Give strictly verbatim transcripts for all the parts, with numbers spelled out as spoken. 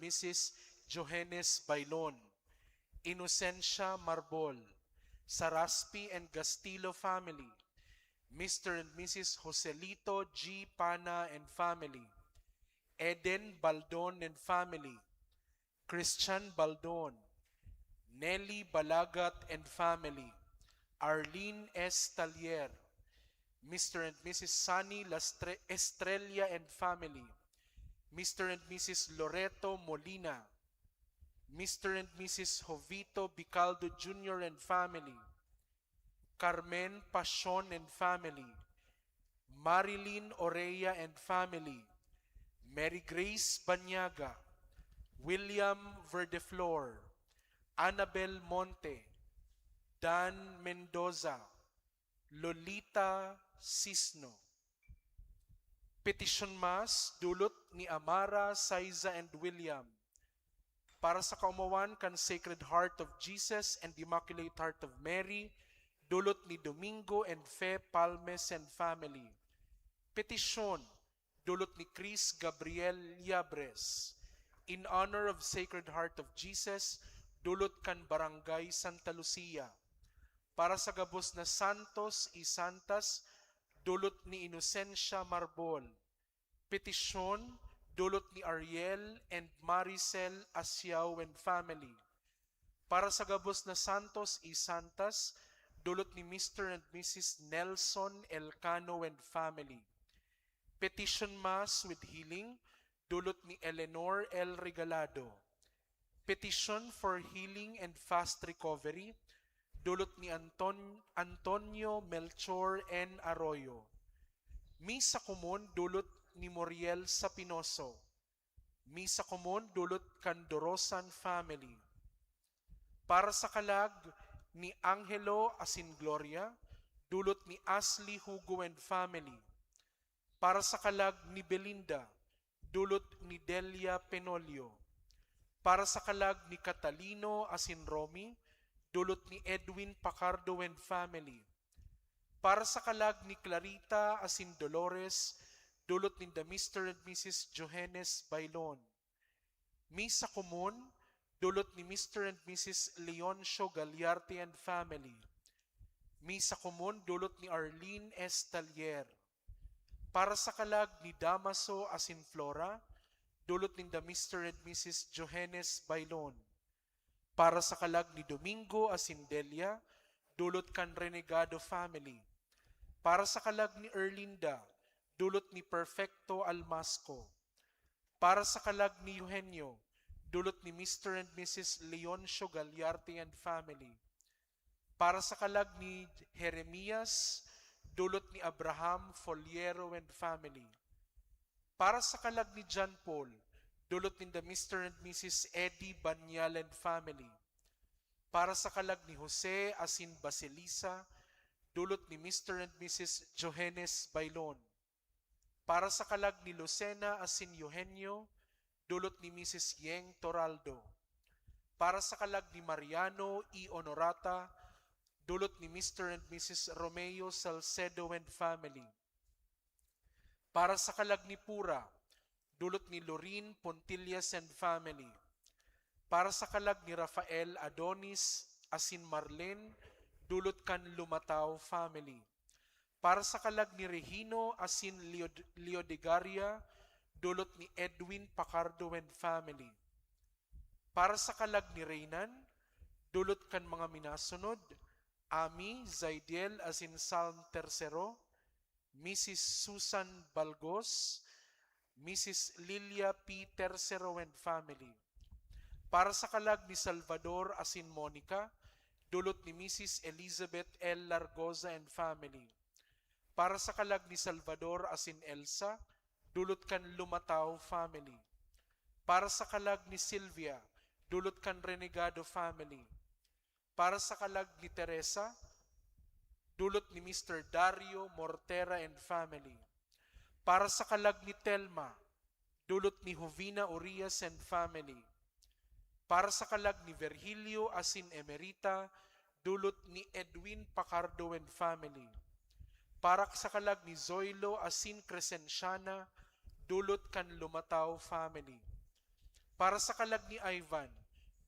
Missus Johannes Bailon, Inocencia Marbol, Saraspi and Gastilo family, Mister and Missus Joselito G. Pana and family, Eden Baldon and family, Christian Baldon, Nelly Balagat and family, Arlene S. Talier, Mister and Missus Sunny Lastre- Estrella and family, Mister and Missus Loreto Molina, Mister and Missus Jovito Bicaldo Junior and family, Carmen Pasion and family, Marilyn Orea and family, Mary Grace Banyaga, William Verdeflor, Annabel Monte, Dan Mendoza, Lolita Sisno. Petition Mass, dulot ni Amara, Saiza, and William. Para sa kaomawan kan Sacred Heart of Jesus and Immaculate Heart of Mary, dulot ni Domingo and Fe Palmes and family. Petisyon, dulot ni Chris Gabriel Yabres. In honor of Sacred Heart of Jesus, dulot kan Barangay Santa Lucia. Para sa gabos na santos y santas, dulot ni Inocencia Marbol. Petisyon, dulot ni Ariel and Maricel Asiao and family. Para sa gabos na santos y santas, dulot ni Mister and Missus Nelson Elcano and family. Petition Mass with healing, dulot ni Eleanor L. Regalado. Petition for healing and fast recovery, dulot ni Anton- Antonio Melchor N. Arroyo. Misa komon, dulot ni Moriel Sapinoso. Misa komon, dulot kan Dorosan family. Para sa kalag ni Angelo asin Gloria, dulot ni Asli Hugo and family. Para sa kalag ni Belinda, dulot ni Delia Penolio. Para sa kalag ni Catalino asin Romy, dulot ni Edwin Pacardo and family. Para sa kalag ni Clarita asin Dolores, dulot ninda Mister and Missus Johannes Bailon. Misa komon, dulot ni Mister and Missus Leoncio Gagliarte and family. Misa komon, dulot ni Arlene S. Talier. Para sa kalag ni Damaso asin Flora, dulot ninda Mister and Missus Johannes Bailon. Para sa kalag ni Domingo asin Delia, dulot kan Renegado family. Para sa kalag ni Erlinda, dulot ni Perfecto Almasco. Para sa kalag ni Eugenio, dulot ni Mister and Missus Leoncio Gagliarte and family. Para sa kalag ni Jeremias, dulot ni Abraham Foliero and family. Para sa kalag ni John Paul, dulot ninda Mister and Missus Eddie Banyal and family. Para sa kalag ni Jose asin Basilisa, dulot ni Mister and Missus Johannes Bailon. Para sa kalag ni Lucena asin Eugenio, dulot ni Missus Yeng Toraldo. Para sa kalag ni Mariano y Honorata, dulot ni Mister and Missus Romeo Salcedo and family. Para sa kalag ni Pura, dulot ni Lorin Pontillas and family. Para sa kalag ni Rafael Adonis asin Marlene, dulot kan Lumatao family. Para sa kalag ni Regino asin Leod- Leodegaria, dulot ni Edwin Pacardo and family. Para sa kalag ni Reynan, dulot kan mga minasunod, Ami, Zaidiel asin Salm Tercero, Missus Susan Balgos, Missus Lilia P. Tercero and family. Para sa kalag ni Salvador asin Monica, dulot ni Missus Elizabeth L. Largoza and family. Para sa kalag ni Salvador asin Elsa, dulot kan Lumatao family. Para sa kalag ni Silvia, dulot kan Renegado family. Para sa kalag ni Teresa, dulot ni Mister Dario Mortera and family. Para sa kalag ni Telma, dulot ni Jovina Urias and family. Para sa kalag ni Virgilio asin Emerita, dulot ni Edwin Pacardo and family. Para sa kalag ni Zoilo asin Crescenciana, dulot kan Lumatao family. Para sa kalag ni Ivan,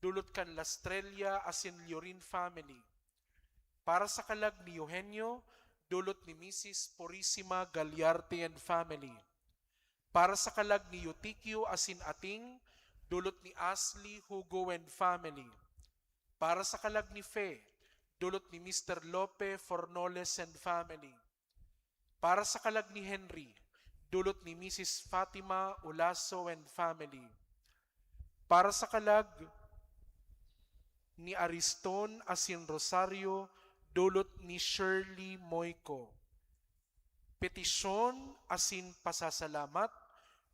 dulot kan Lastrella asin Llorin family. Para sa kalag ni Eugenio, dulot ni Misis Purisima Galiarte and family. Para sa kalag ni Eutikio asin Ating, dulot ni Asli Hugo and family. Para sa kalag ni Fe, dulot ni Mister Lope Fornoles and family. Para sa kalag ni Henry, dulot ni Misis Fatima Olaso and family. Para sa kalag ni Ariston asin Rosario, dulot ni Shirley Moico. Petisyon asin pasasalamat,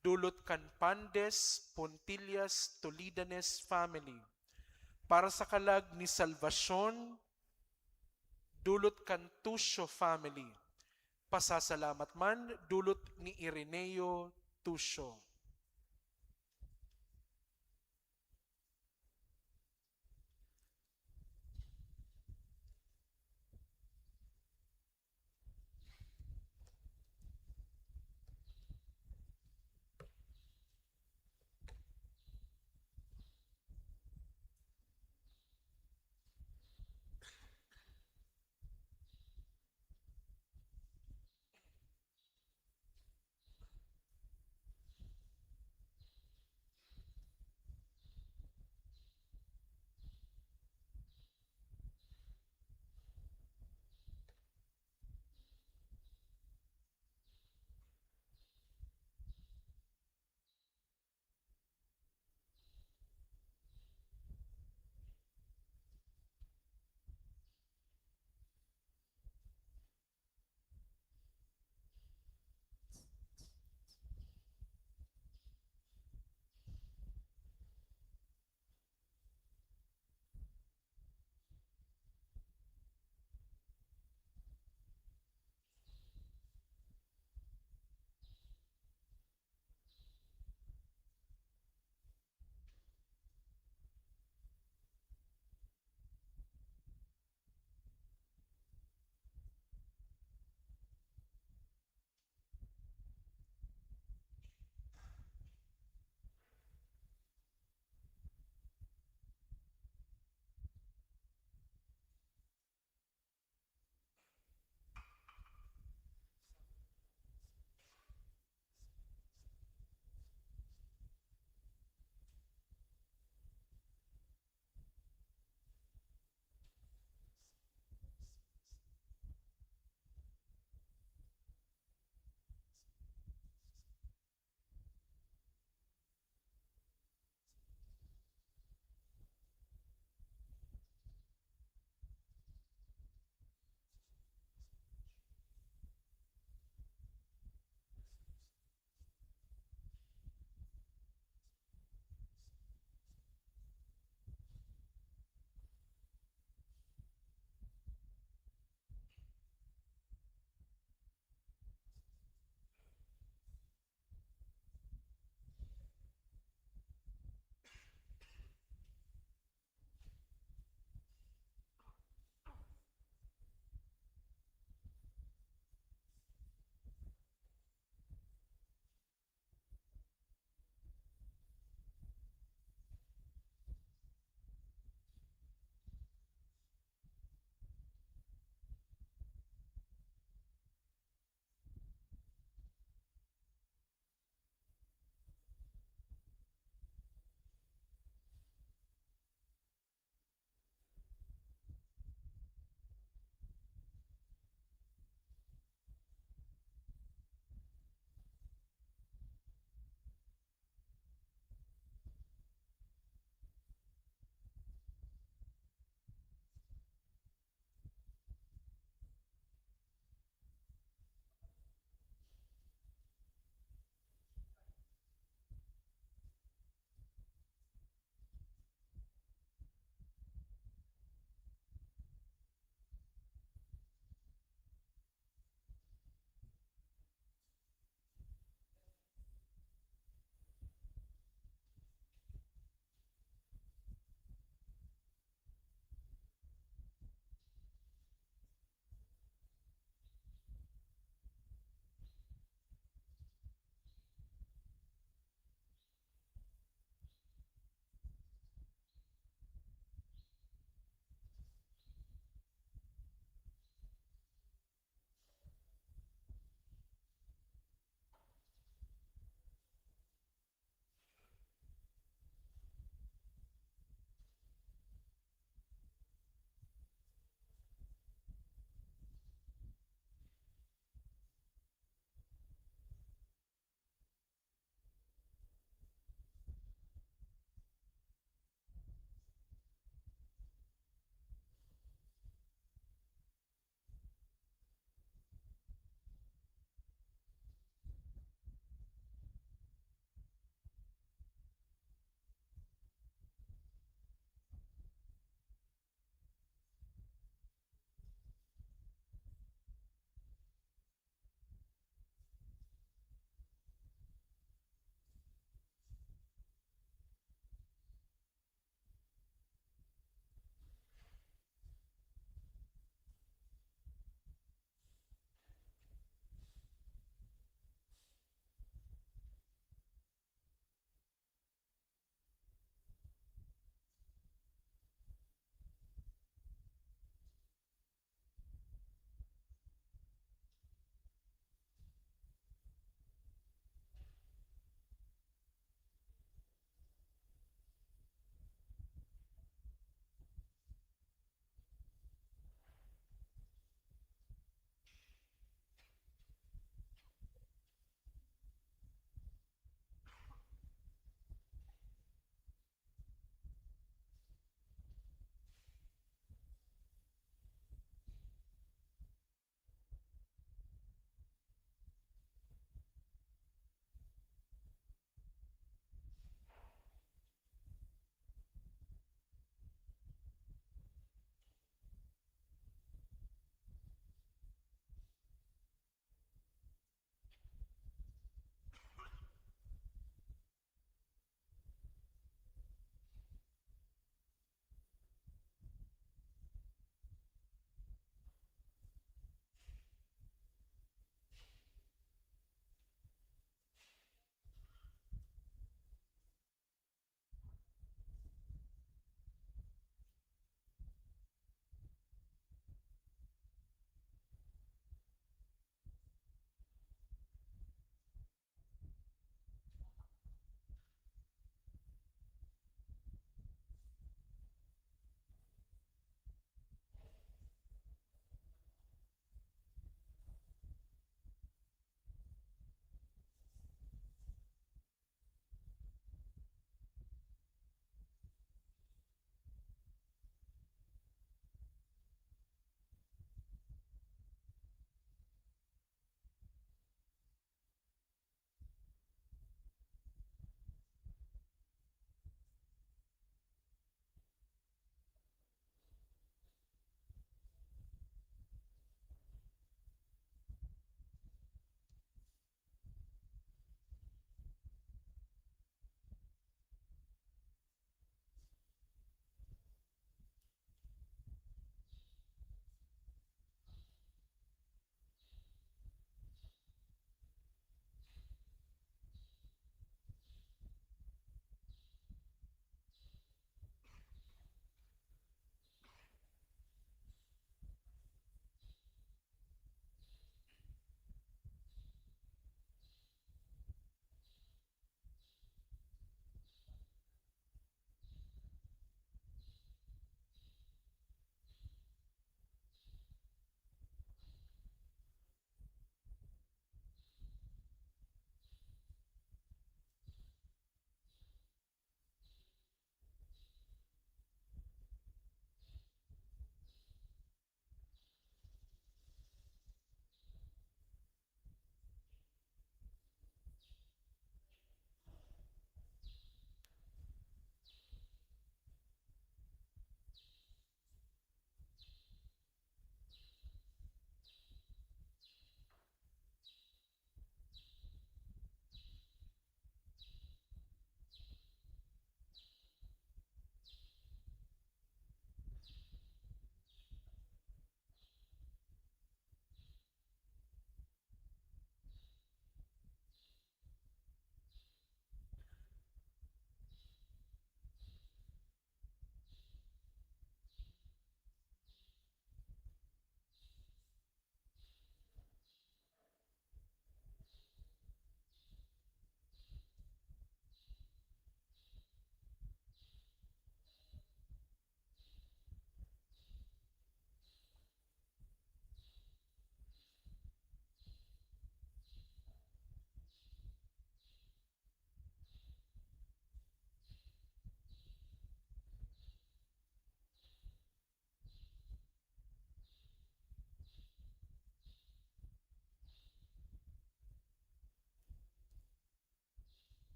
dulot kan Pandes, Puntillas, Tolidanes family. Para sa kalag ni Salvacion, dulot kan Tusho family. Pasasalamat man, dulot ni Ireneo Tusho.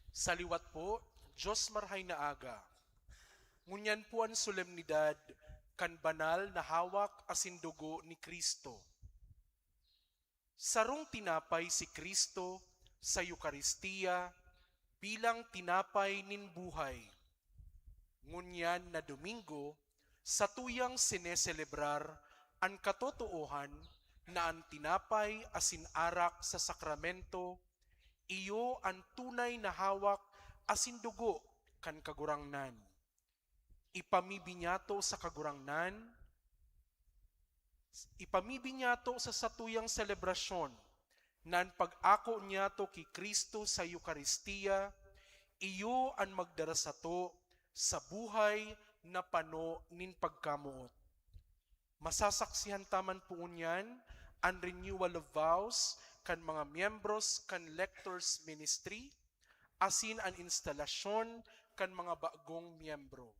Sa liwat po, Diyos marhay na aga. Ngunyan po an solemnidad kan banal na hawak asin dugo ni Cristo. Sarong tinapay si Cristo sa Eukaristia bilang tinapay nin buhay. Ngunyan na Domingo, satuyang sineselebrar an katotoohan na an tinapay asin arak sa sakramento iyo an tunay na hawak asin dugo kan Kagurangnan. Ipamibinyato sa Kagurangnan, ipamibinyato sa satuyang selebrasyon na an pag-ako niyato ki Cristo sa Eukaristia iyo an magdara sato sa buhay na pano nin pagkamoot. Masasaksihan ta man po ngunyan an renewal of vows kan mga miyembros kan Lectors Ministry asin an instalasyon kan mga bagong miyembro.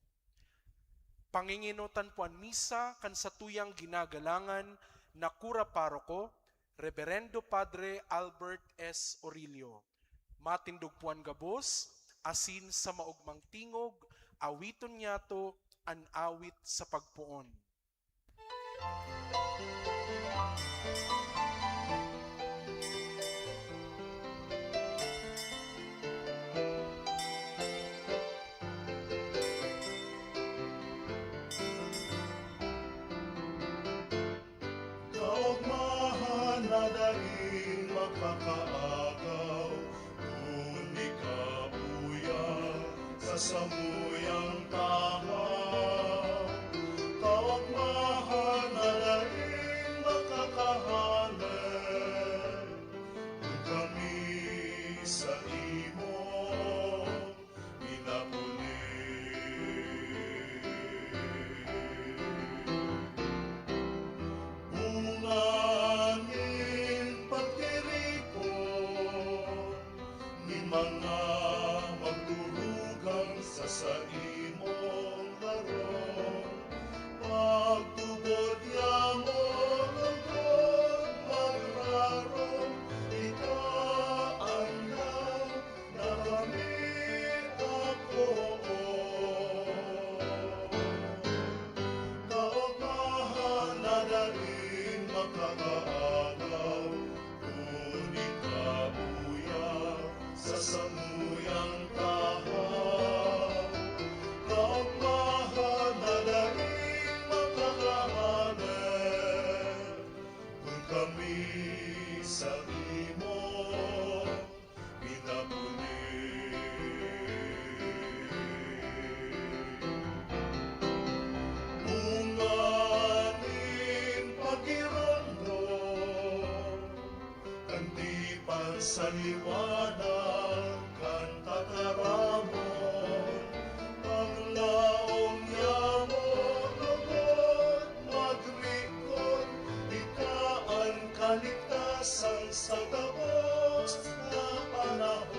Pangingenotan po an misa kan satuyang ginagalangan na kura paroko, Reberendo Padre Albert S. Orillo. Matindog po an gabos, asin sa maogmang tingog, awiton niyato an awit sa pagpoon. Kaogmahan na daing makakaagaw, kun ikabuya sa samuyang tahaw. Kaogmahan na daing makakahale, kun kami sa imo minapuli. Bunga nin pagtiripon nin mga magturugang sa saimong harong, pagtubod niya mo lungkot magrarom, ika an na kami ako. Kaogmahan na daing makakaagaw, kun ikabuya sa samuyang tahaw. Kaogmahan na daing makakahale, kun kami sa imo minapuli. Bunga nin pagiromdom kan tipan sa liwanag kan tataramon, ang laom nyamo lugod magrikot, ika an kaligtasan sa gabos na panahon.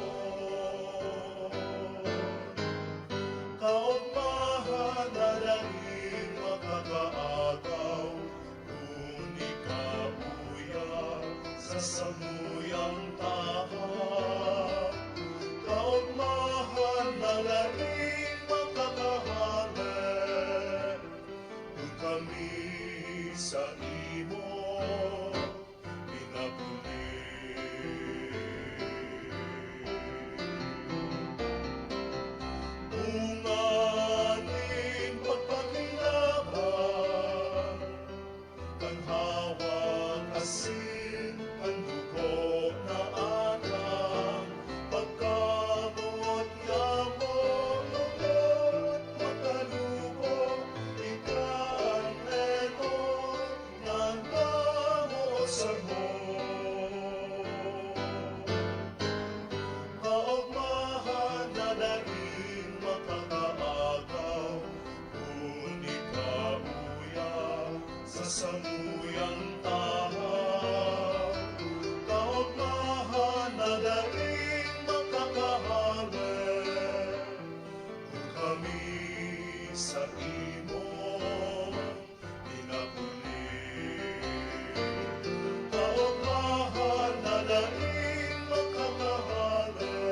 Kaogmahan na daing makakaagaw, kun ikabuya sa samuyang tahaw. Kaogmahan na daing makakahale, kun kami sa imo pinapuli. Bunga nin pagpakinaban kan hawak asin kan dugo na atang pagkamoot nyamo lugod makalubo, ika an enot ngan kamo sa mo. Kaogmahan na daing makakaagaw, kun ikabuya sa samuyang tahaw. Kaogmahan na daing makakahale, kun kami sa imo pinapuli. Kaogmahan na daing makakahale,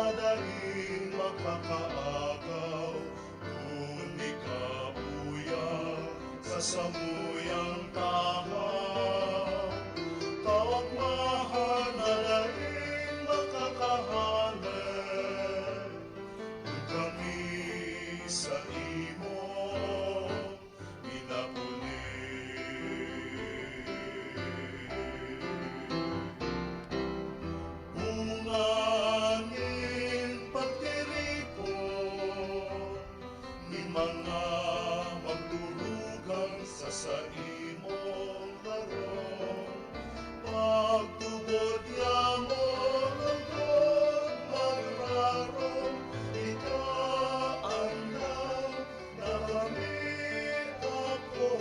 Daing makakaagaw, kun ikabuya sa samuyang tahaw. Kaogmahan na daing makakahale, kun kami sa imo pinapuli. Bunga nin pagtiripon nin mga magturugang sa saimong harong. Pagtubod niya mo lungkot magrarom, ika an na kami ako.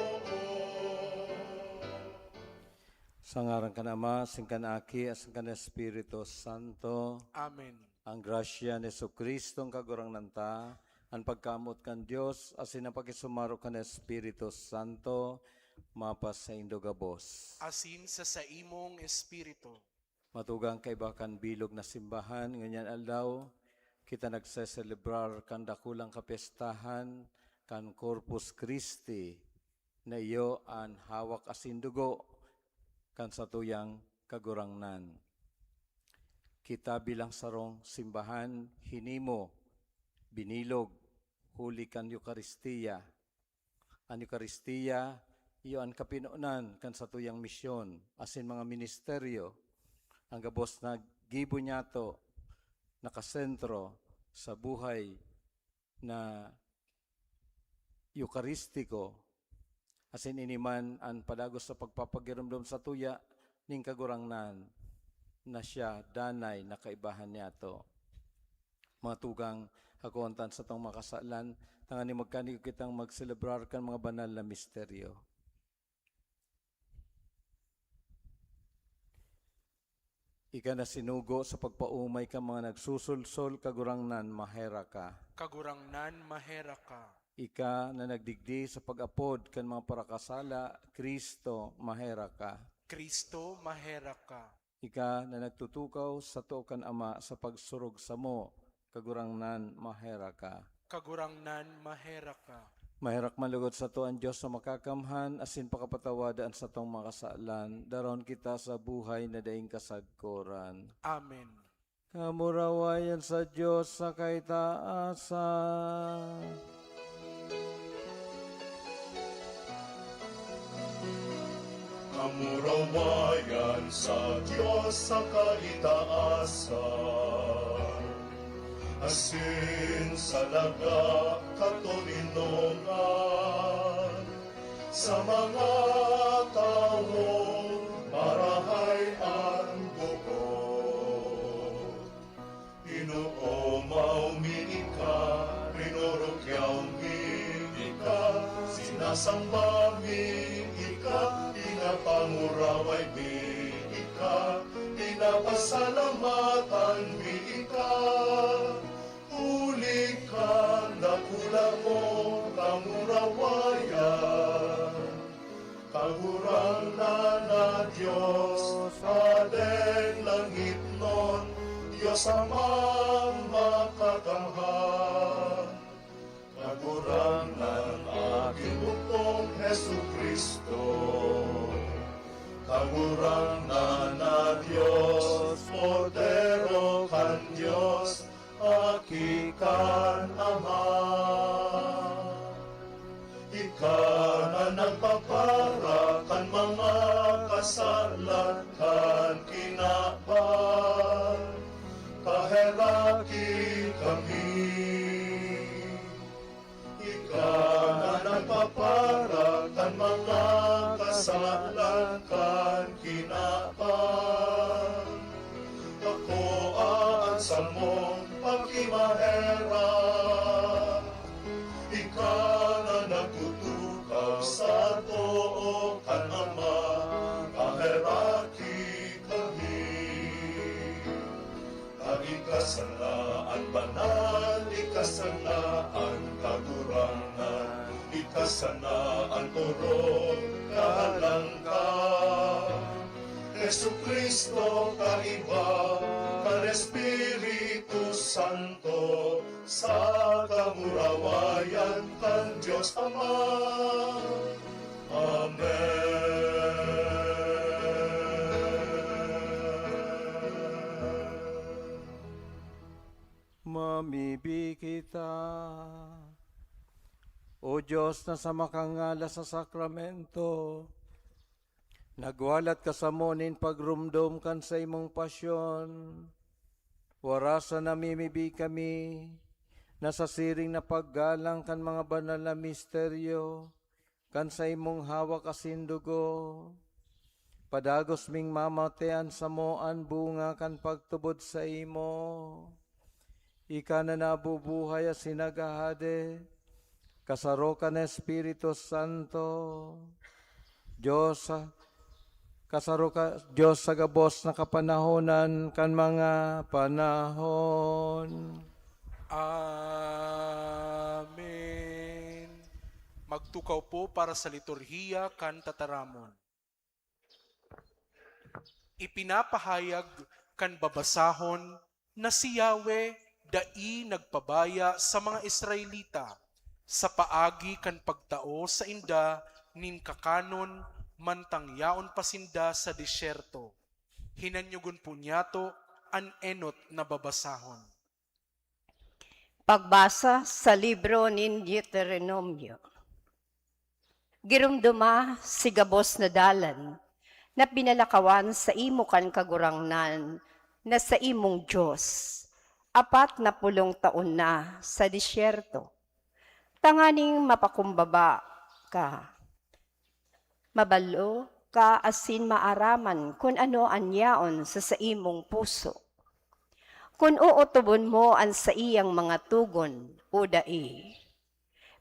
Sa ngaran kan Ama, asin kan Aki, asin kan Espiritu Santo. Amen. Ang grasya ni Jesu-Cristo, ang Kagurangnan ta, an pagkamoot kan Dios, asin an pakisumaro kan Espiritu Santo, mapasaindo gabos. Asin sa saimong espiritu. Matugang kaiba kan bilog na simbahan, ngunyan aldaw, kita nagseselebrar kan dakulang kapyestahan kan Corpus Christi, na iyo an hawak asin dugo kan satuyang Kagurangnan. Kita bilang sarong simbahan, hinimo, binilog, huli kan Eukaristia. An Eukaristia, iyo an kapinonan kan satuyang misyon asin mga ministeryo. An gabos na gibo niyato nakasentro sa buhay na Eukaristiko, asin ini man an padagos sa pagpapagiromdom satuya nin Kagurangnan na siya danay na kaibahan niyato. Mga tugang, hakoon ta an satong mga kasalan, tanganing magkanigo kitang magselebrar kan mga banal na misteryo. Ika na sinugo sa pagpaomay kan mga nagsusolsol, Kagurangnan, maherak ka. Kagurangnan, maherak ka. Ika na nagdigdi sa pag-apod kan mga parakasala, Cristo, maherak ka. Cristo, maherak ka. Ika na nagtutukaw sa too kan Ama sa pagsurog samo, Kagurangnan, maherak ka. Kagurangnan, maherak ka. Maherak man lugod sato an Dios na Makakamhan, asin pakapatawada an satong mga kasalan, daron kita sa buhay na daing kasagkoran. Amen. Kamurawayan sa Dios sa kaitaasan. Kamurawayan sa Dios sa kaitaasan, asin sa daga katoninongan. Sa mga tawo, marahay an boot. Inoomaw mi ika, rinorokyaw mi ika, sinasamba mi ika, pinapanguraway mi ika, pinapasalamatan mi ika. Huli kan dakula mong kamurawayan, Kagurangnan na Dios, Hadeng langitnon, Dios Amang Makakamhan, Kagurangnan Aki, Bugtong Jesu-Cristo, Kagurangnan na Dios, Kordero kan Dios, Aki kan Ama. Ika na nagpapara kan mga kasalan kan kinaban, paheraki kami. Ika na nagpapara kan mga kasalan kan kinaban, pakoa an samong pakimaherak. Ika na nagtutukaw sa too kan Ama, paheraki kami. Ika sana an banal, ika sana an kagurangnan, ika sana an orog, kahalang ka. Jesu-Cristo, kaiba kan Espiritu Santo, sa kamurawayan kan Dios Ama. Amen. Mamibi kita. O Dios na sa makangalas na sakramento, nagwalat ka samo nin pagromdom kan saimong pasyon. Warasan na mimibi kami na sa siring na paggalang kan mga banal na misteryo, kan saimong hawak asin dugo. Padagos ming mamatian samo an bunga kan pagtubod saimo. Ika na nabubuhay asin naghahade, kasaro kan Espiritu Santo, Dios, kasaro ka, Dios sa gabos na kapanahonan kan mga panahon. Amen. Magtukaw po para sa liturhiya kan tataramon. Ipinapahayag kan babasahon na si Yahweh dai nagpabaya sa mga Israelita sa paagi kan pagtao sainda nin kakanon mantang yaon pa sinda sa disyerto. Hinanyogon po niyato an enot na babasahon. Pagbasa sa libro nin Deuteronomio. Giromdoma si gabos na dalan na pinalakawan saimo kan Kagurangnan na saimong Dios, apat na pulong taon na sa disyerto, tanganing mapakumbaba ka. Mabalo ka asin maaraman kun ano an yaon sa saimong puso, kun ootobon mo an saiyang mga togon o dai.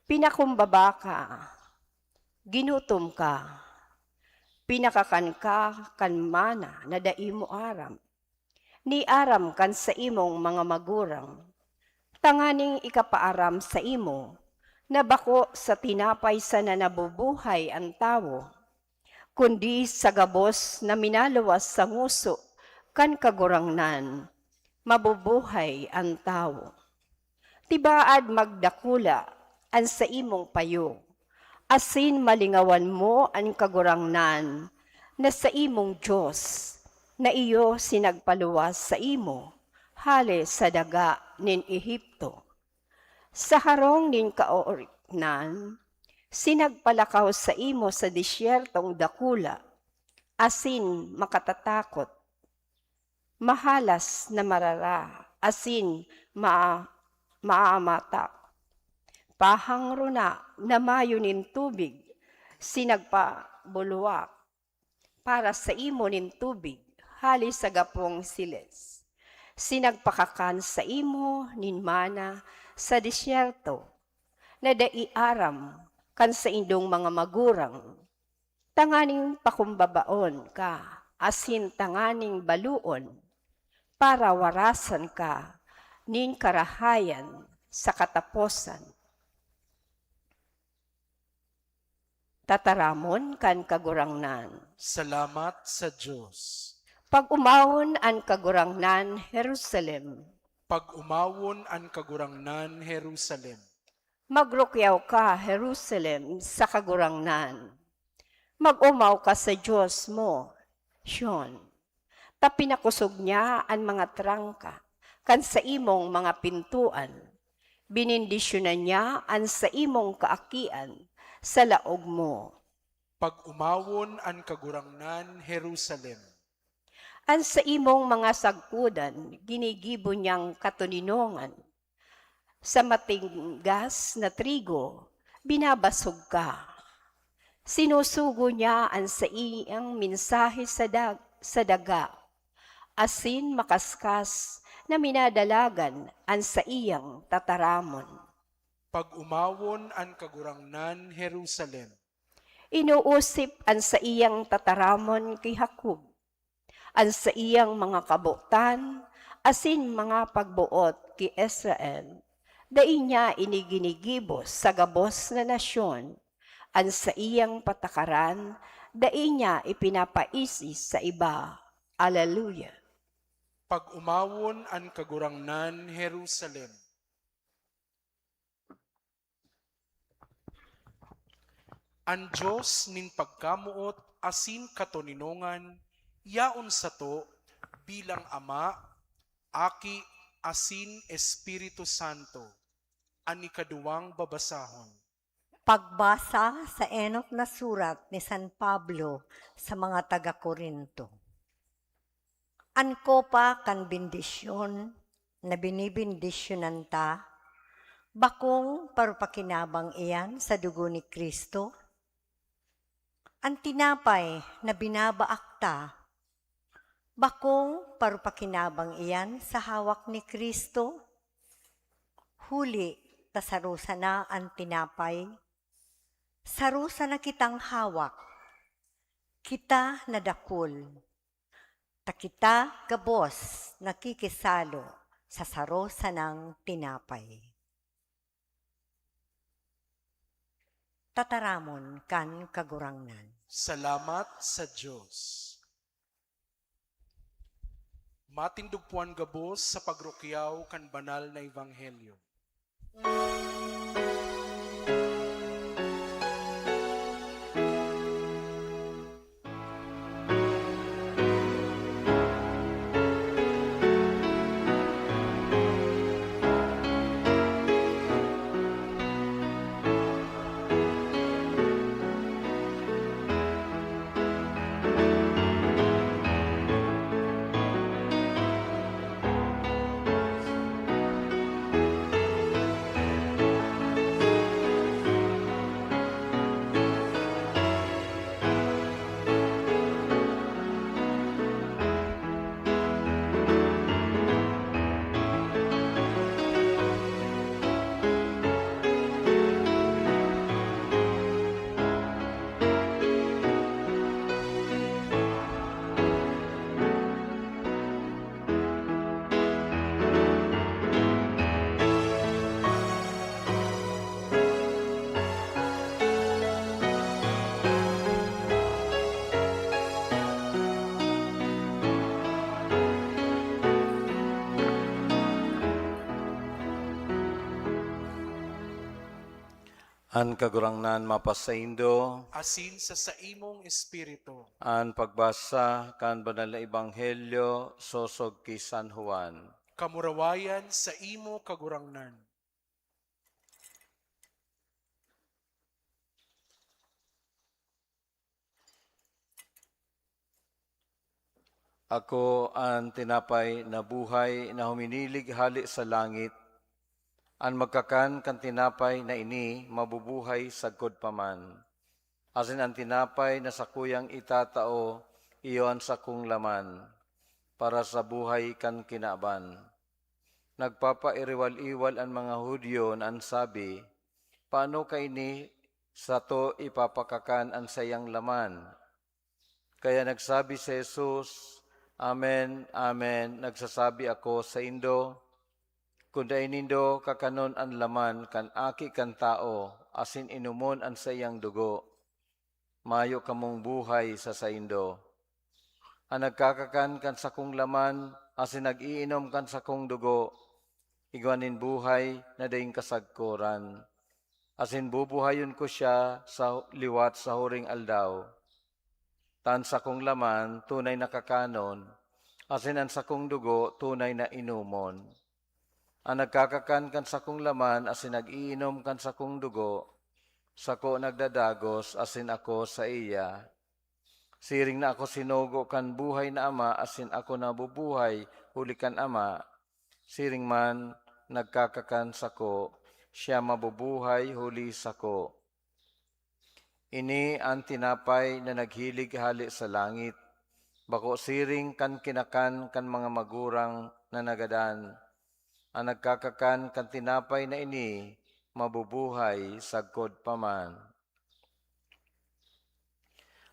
Pinakumbaba ka, ginutom ka, pinakakan ka kan mana na dai mo aram, ni aram kan saimong mga magurang, tanganing ikapaaram saimo na bako sa tinapay sana nabubuhay an tawo, kundi sa gabos na minaluwas sa ngoso kan Kagurangnan mabubuhay an tawo. Tibaad magdakula an saimong payo, asin malingawan mo an Kagurangnan na saimong Dios, na iyo sinagpaluwas saimo hale sa daga nin Egipto. Sa harong nin kaoriknan, sinagpalakaw saimo sa desyertong dakula asin makatatakot, mahalas na marara asin ma-, maamatak. Pahang runa na mayo nin tubig, sinagpabuluwak para saimo nin tubig hale sa gapong siles. Sinagpakakan saimo nin mana sa desyerto, na dai aram kan saindong mga magurang, tanganing pakumbabaon ka asin tanganing baloon, para warasan ka nin karahayan sa kataposan. Tataramon kan Kagurangnan. Salamat sa Dios. Pag-umawon an Kagurangnan, Jerusalem. Pag-umawon an Kagurangnan, Jerusalem. Magrukyaw ka, Jerusalem, sa Kagurangnan. Mag-omaw ka sa Dios mo, Sion, ta pinakosog niya an mga trangka kan saimong mga pintoan. Benendisyonan niya an saimong kaakian sa laog mo. Pag-umawon an Kagurangnan, Jerusalem. An saimong mga sagkodan ginigibo niyang katoninongan. Sa matinggas na trigo, binabasog ka. Sinusugo niya an saiyang mensahe sa dag-, sa daga, asin makaskas na minadalagan an saiyang tataramon. Pag-umawon an Kagurangnan, Jerusalem. Inuusip an saiyang tataramon ki Jacob, an saiyang mga kabotan asin mga pagboot ki Israel. Dai niya ini ginigibo sa gabos na nasyon, an saiyang patakaran dai niya ipinapaisi sa iba. Aleluya! Pag-umawon an Kagurangnan, Jerusalem. An Dios nin pagkamoot asin katoninongan yaon sato bilang Ama, Aki, asin Espiritu Santo. An ikaduwang babasahon. Pagbasa sa enot na surat ni San Pablo sa mga taga-Corinto. An kopa kan bendisyon na binibendisyonan ta, bakong parupakinabang iyan sa dugo ni Cristo? An tinapay na binabaak ta, bakong parupakinabang iyan sa hawak ni Cristo? Huli ta saro sana an tinapay, saro sana kitang hawak, kita na dakul, ta kita gabos nakikisalo sa saro sanang tinapay. Tataramon kan Kagurangnan. Salamat sa Dios. Matindog puan gabos sa pagrukyaw kan banal na ebanghelyo. An Kagurangnan mapasaindo. Asin sa saimong espiritu. An pagbasa kan Banal na Ebanghelyo sosog ki San Juan. Kamurawayan saimo, Kagurangnan. Ako an tinapay na buhay na huminilig hale sa langit. An magkakan kan tinapay na ini mabubuhay sagkod pa man. Asin an tinapay na sakuyang itatao, iyo an sakong laman, para sa buhay kan kinaban. Nagpapairiwal-iwal an mga Judio na an sabi, "Paano kaini sato ipapakakan an saiyang laman?" Kaya nagsabi si Jesus, "Amen, amen, nagsasabi ako saindo, kun dai nindo kakanon an laman kan Aki kan Tawo asin inomon an saiyang dugo, mayo kamong buhay sa saindo. An nagkakakan kan sakong laman asin nag-iinom kan sakong dugo, igwa nin buhay na daing kasagkoran, asin bubuhayon ko siya sa liwat sa huring aldaw. Ta an sakong laman tunay na kakanon, asin an sakong dugo tunay na inomon. An nagkakakan kan sakong laman asin nag-iinom kan sakong dugo, sako nagdadagos asin ako saiya. Siring na ako sinugo kan buhay na Ama asin ako nabubuhay huli kan Ama, siring man nagkakakan sako, siya mabubuhay huli sako." Ini an tinapay na naghilig hale sa langit, bako siring kan kinakan kan mga magurang na nagadan. An nagkakakan kan tinapay na ini mabubuhay sagkod pa man.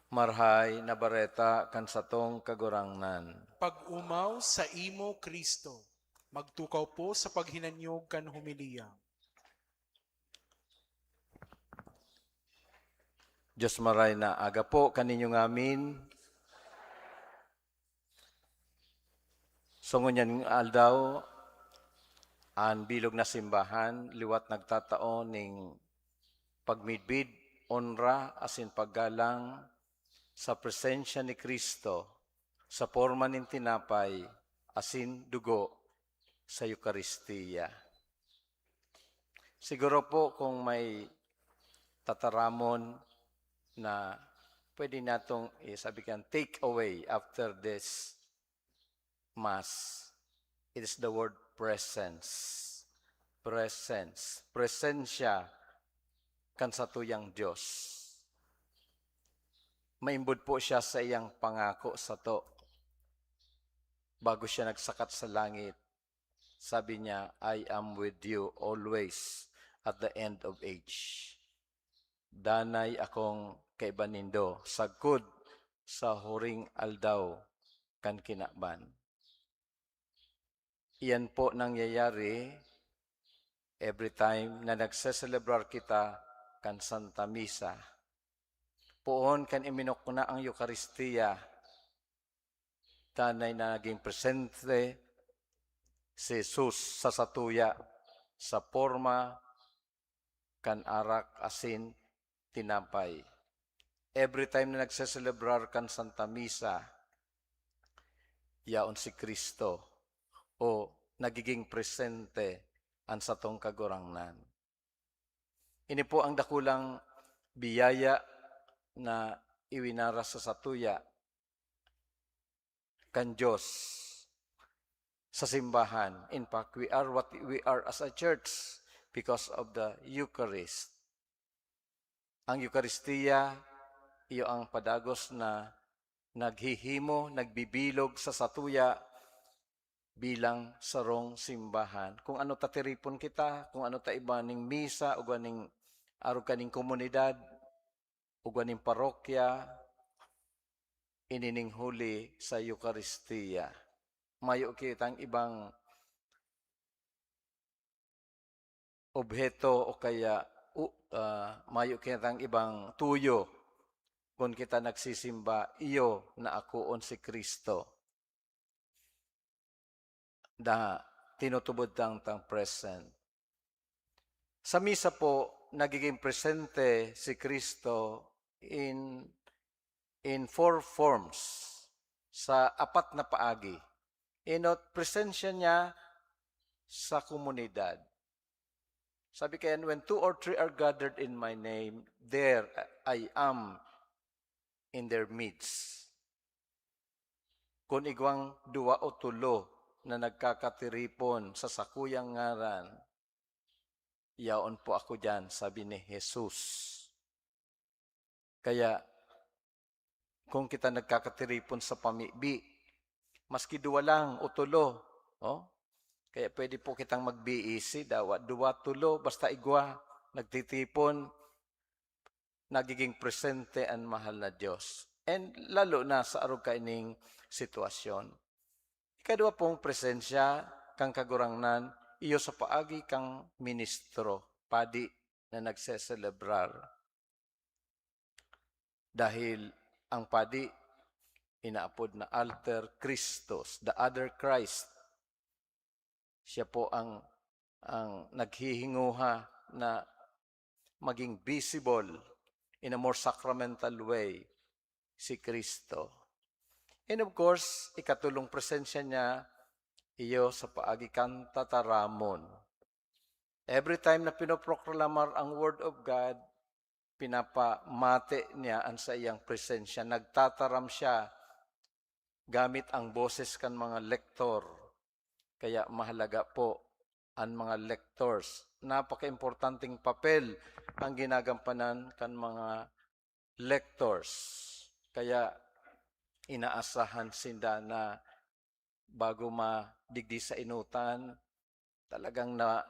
Marahay na Bareta kan satong Kagurangnan. Pag-omaw saimo, Cristo. Magtukaw po sa paghinanyog kan homilya. Dios maray na aga po kaninyo ngamin. So, ngunyan aldaw, an bilog na simbahan liwat nagtatao ning pagmidbid, onra, asin paggalang sa presensya ni Cristo sa porma nin tinapay asin dugo sa Eukaristia. Siguro po kung may tataramon na pwede natong, eh, sabi kan, take away after this Mass, it is the word presence. Presence. Presensya kan satuyang Dios. Maimbod po siya sa iyang pangako sato. Bago siya nagsakat sa langit, sabi niya, "I am with you always at the end of age." Danay akong kaiba nindo, sagkod sa huring aldaw kan kinaban. Iyan po nangyayari every time na nagseselebrar kita kan Santa Misa. Poon kan iminukna ang Eukaristia, danay na naging presente si Jesus sa satuya sa porma kan arak asin tinapay. Every time na nagseselebrar kan Santa Misa, yaon si Cristo o nagiging presente an satong Kagurangnan. Ini po ang dakulang biyaya na iwinaras sa satuya kan Dios sa simbahan. In fact, we are what we are as a church because of the Eucharist. Ang Eukaristia, iyo ang padagos na naghihimo, nagbibilog sa satuya bilang sarong simbahan. Kung ano ta tiripon kita, kung ano ta iba ning misa, o ganing arog kaning komunidad, o ganing parokya, inining huli sa Eukaristia. Mayo kitang ibang obheto o kaya u-, ah, mayo kitang ibang tuyo kun kita nagsisimba, iyo na akoon si Cristo. Da, tinutubod tang, tang present. Sa misa po, nagiging presente si Cristo in, in four forms, sa apat na paagi. Enot, presensya niya sa komunidad. Sabi kayan, "When two or three are gathered in my name, there I am in their midst." Kun igwang duwa o tolo na nagkakatiripon sa sakuyang ngaran, yaon po ako diyan, sabi ni Jesus. Kaya, kung kita nagkakatiripon sa pamibi, maski duwa lang o tolo, oh, kaya pwede po kitang mag-B E C, dawa, duwa, tolo, basta igwa, nagtitipon, nagiging presente an mahal na Dios. And lalo na sa arog kaining sitwasyon. Ikadwa pong presensya kan Kagurangnan, iyo sa paagi kan ministro, padi na nagseselebrar. Dahil ang padi, inaapod na alter Christus, the other Christ. Siya po ang, ang naghihinguha na maging visible in a more sacramental way si Cristo. And of course, ikatulong presensya niya, iyo sa paagi kan tataramon. Every time na pinoproklamar ang Word of God, pinapamate niya an saiyang presensya. Nagtataram siya gamit ang boses kan mga lektor. Kaya mahalaga po an mga lectors. Napakaimportanteng papel ang ginagampanan kan mga lectors. Kaya inaasahan sinda na bago madigdi sa enotan, talagang na,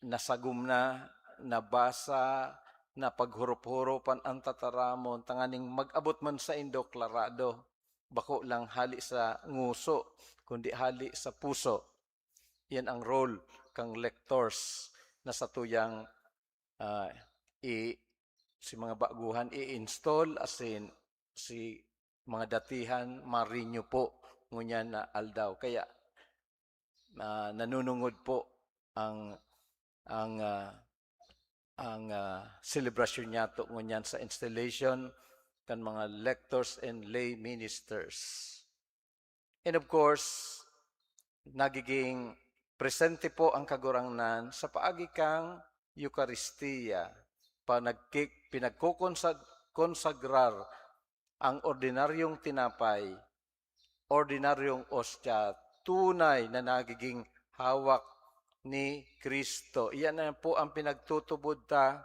nasagom na, nabasa, napaghurop-huropan an tataramon, tanganing mag-abot man saindo klarado, bako lang hali sa nguso, kundi hali sa puso. Yan ang role kang lectors na satuyang, ah, i-, si mga baguhan i-install, asin si mga datihan ma-renew po ngunyan na aldaw. Kaya ah, nanunungod po ang, ang, ah, ang, ah, selebrasyon niyato ngunyan sa installation kan mga lectors and lay ministers. And of course, nagiging presente po ang Kagurangnan sa paagi kan Eukaristia, pa nagki-, pinagkokonsag-, konsagrar ang ordinaryong tinapay, ordinaryong ostya, tunay na nagiging hawak ni Cristo. Iyan na po ang pinagtutubod ta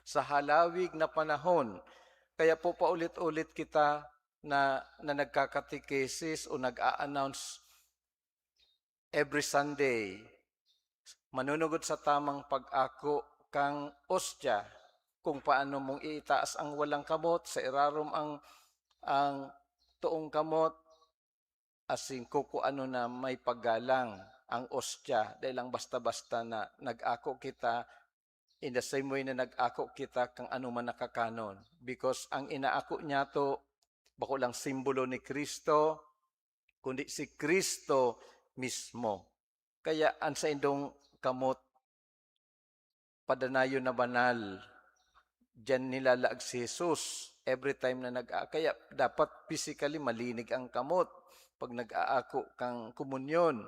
sa halawig na panahon. Kaya po paulit-ulit kita na, na nagkakatekesis o nag-a-announce every Sunday. Manunugod sa tamang pag-ako kang ostya, kung paano mong iitaas ang walang kamot, sa irarom ang, ang toong kamot, asin kukuano na may paggalang ang ostya, dai lang basta-basta na nag-ako kita, in the same way na nag-ako kita kan anoman na kakanon. Because ang inaako niyato, bako lang simbolo ni Cristo, kundi si Cristo mismo. Kaya an saindong kamot, padanayon na banal. Diyan nilalaag si Jesus every time na nag-a-, kaya dapat physically malinig ang kamot pag nag-aako kang komunyon.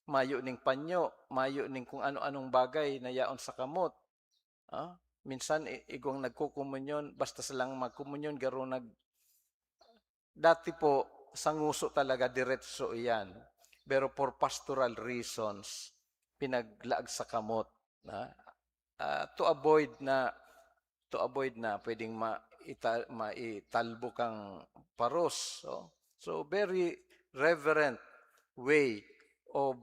Mayo ning panyo, mayo ning kung ano-anong bagay na yaon sa kamot. Ah, minsan, i-, igwang nagkokomunyon, basta silang magkomunyon, garo nag-, dati po, sa nguso talaga, diretso iyan. Pero for pastoral reasons, pinaglaag sa kamot, na, ah, to avoid na, to avoid na pwedeng ma-, ita-, maitalbo kang paros, oh. So, very reverent way of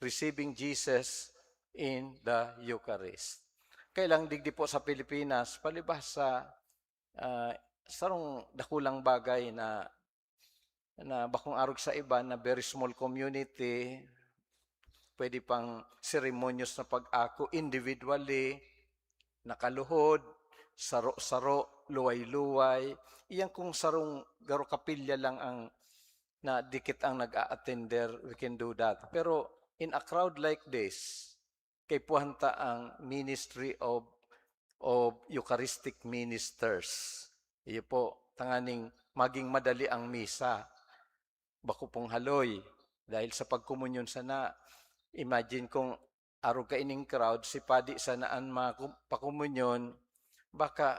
receiving Jesus in the Eucharist. Kaya lang digdi po sa Pilipinas, palibhasa, ah, sarong dakulang bagay na, na bakong arog sa iba na very small community, pwede pang seremonyos na pag-ako individually, nakaluhod, saro-saro, luway-luway. Iyan kung sarong garo kapilya lang ang na dikit ang nag-a-attender, we can do that. Pero in a crowd like this, kaipuhan ta ang ministry of, of Eucharistic ministers. Iyo po, tanganing maging madali ang misa. Bako pong haloy, dahil sa pagkomunyon sana, imagine kung arog kaining crowd, si padi sana an maku-, pakomunyon, baka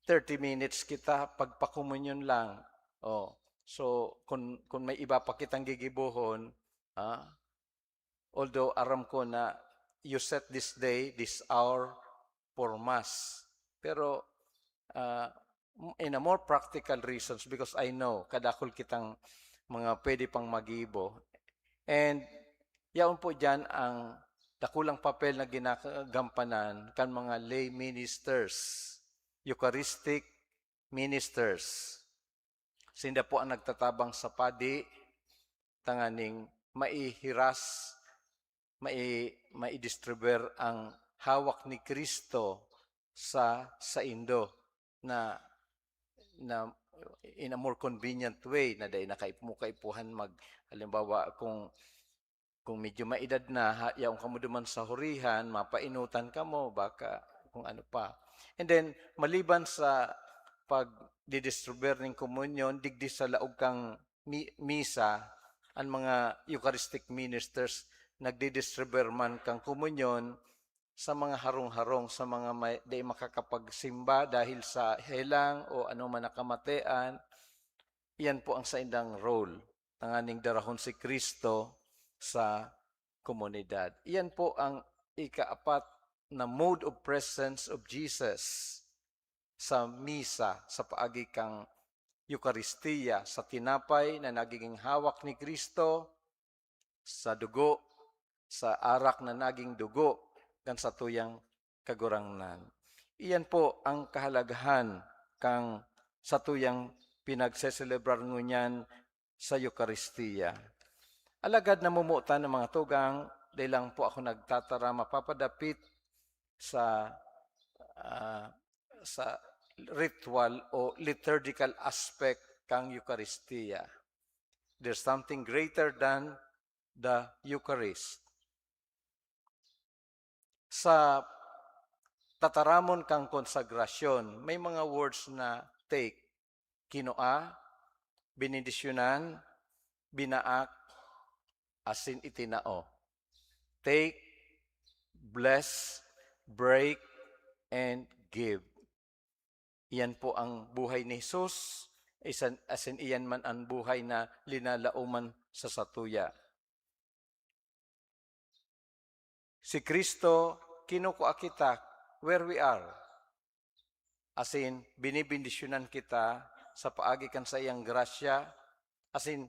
thirty minutes kita pagpakomunyon lang. Oh, so kun, kun may iba pa kitang gigibohon, ah, although aram ko na you set this day, this hour for Mass, pero, ah, in a more practical reasons, because I know kadakul kitang mga pwede pang magibo. And yaon po diyan ang dakulang papel na ginagampanan kan mga lay ministers, Eucharistic ministers. Sinda po ang nagtatabang sa padi, tanganing maihiras, mai-, maidistribuer ang hawak ni Cristo sa saindo na, na in a more convenient way, na dai na kaip-, mo kaipuhan mag-, halimbawa, kung, kung medyo maedad na, ha, yaon kamo duman sa hurihan, mapainutan kamo, baka kung ano pa. And then, maliban sa pagdidistribuer ning komunyon, digdi sa laog kang mi-, misa, an mga Eucharistic ministers nagdidistribuer man kan komunyon sa mga harong-harong, sa mga may, dai makakapagsimba dahil sa helang o anoman na kamatian. Iyan po ang saindang role, tanganing darahon si Cristo sa komunidad. Iyan po ang ikaapat na mode of presence of Jesus sa misa, sa paagi kan Eukaristia, sa tinapay na nagiging hawak ni Cristo, sa dugo, sa arak na naging dugo kan satuyang Kagurangnan. Iyan po ang kahalagahan kan satuyang pinagseselebrar ngunyan sa Eukaristia. Alagad namomotan ng mga tugang, dai lang po ako nagtatara mapapadapit sa, ah, sa ritual o liturgical aspect kan Eukaristia. There's something greater than the Eucharist. Sa tataramon kan konsagrasyon, may mga words na take, kinua, benendisyonan, binaak, asin itinao. Take, bless, break, and give. Iyan po ang buhay ni Jesus, isan, asin iyan man ang buhay na linalaoman sa satuya. Si Cristo, kinukua kita where we are. Asin, binibendisyonan kita sa paagi kan saiyang grasya. Asin,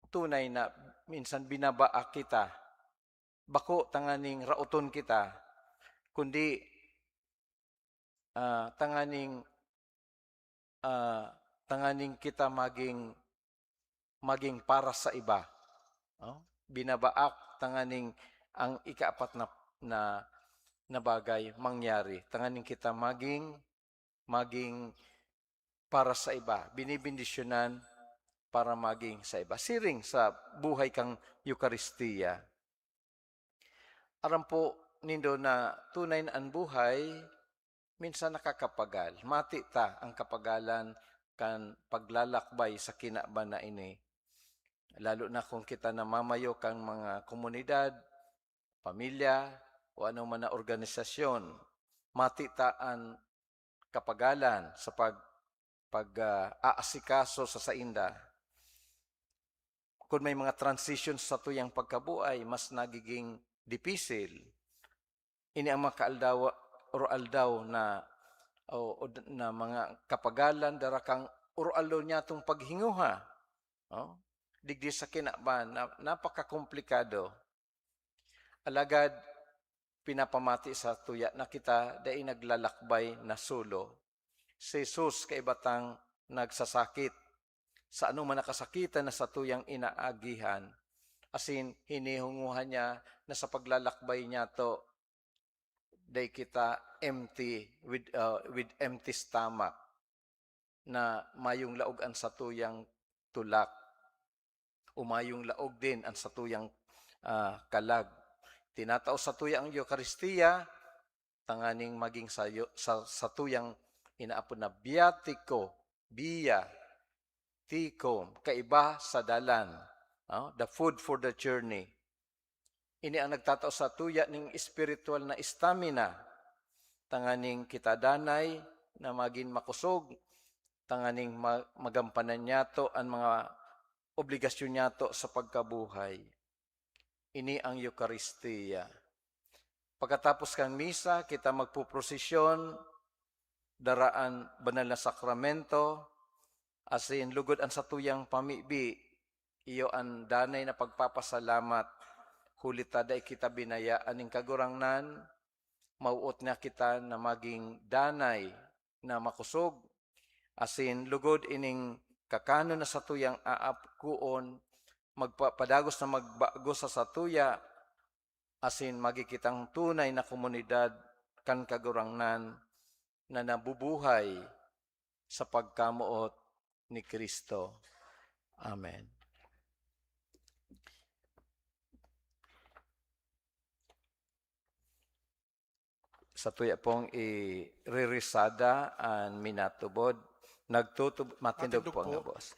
tunay na minsan binabaak kita. Bako tanganing raoton kita, kundi, ah, tanganing, ah, tanganing kita maging, maging para sa iba. No? Binabaak tanganing ang ikaapat na, na, na bagay mangyari. Tanganing kita maging, maging para sa iba. Binibendisyonan para maging sa iba. Siring sa buhay kan Eukaristia. Aram po nindo na tunay na an buhay minsan nakakapagal. Mati ta ang kapagalan kan paglalakbay sa kinaban na ini. Lalo na kung kita namamayo kan mga komunidad, pamilya, o anoman na organisasyon. Mati ta an kapagalan sa pag-, pag, ah, aasikaso sa sainda. Kun may mga transitions sa satuyang pagkabuhay, mas nagiging dipisil. Ini ang mga kaaldaw-, oroaldaw na, o, o d-, na mga kapagalan, dara kan oroaldaw niyatong paghinguha, no? Digdi sa kinaban na napakakomplikado. Alagad pinapamati satuya na kita dai naglalakbay na solo. Si Jesus kaiba tang nagsasakit sa anoman na kasakitan na satuyang inaagihan, asin hinihungohan niya na sa paglalakbay niyato, dai kita empty, with, uh, with empty stomach, na mayong laog an satuyang tulak, o mayong laog din an satuyang, ah, kalag. Tinatao satuya ang Eukaristia, tanganing maging sayo, sa, satuyang inaapod na biatiko, via, tico, kaiba sa dalan, no? The food for the journey. Ini ang nagtatao satuya ning espiritual na stamina, tanganing kita danay na magin makosog, tanganing ma-, magampanan niyato an mga obligasyon niyato sa pagkabuhay. Ini ang Eukaristia. Pagkatapos kan misa, kita magpoprosesyon, dara an banal na sakramento, asin lugod an satuyang pamibi, iyo an danay na pagpapasalamat, huli ta dai kita binayaan nin Kagurangnan, mawot na kita na maging danay na makosog, asin lugod ining kakanon na satuyang aapkoon, magpapadagos na magbago sa satuya, asin magi kitang tunay na komunidad kan Kagurangnan na nabubuhay sa pagkamoot ni Cristo. Amen. Satuya pong ireresada an minatubod. Nagtutub-, matindog Matindog po ang po. Boses.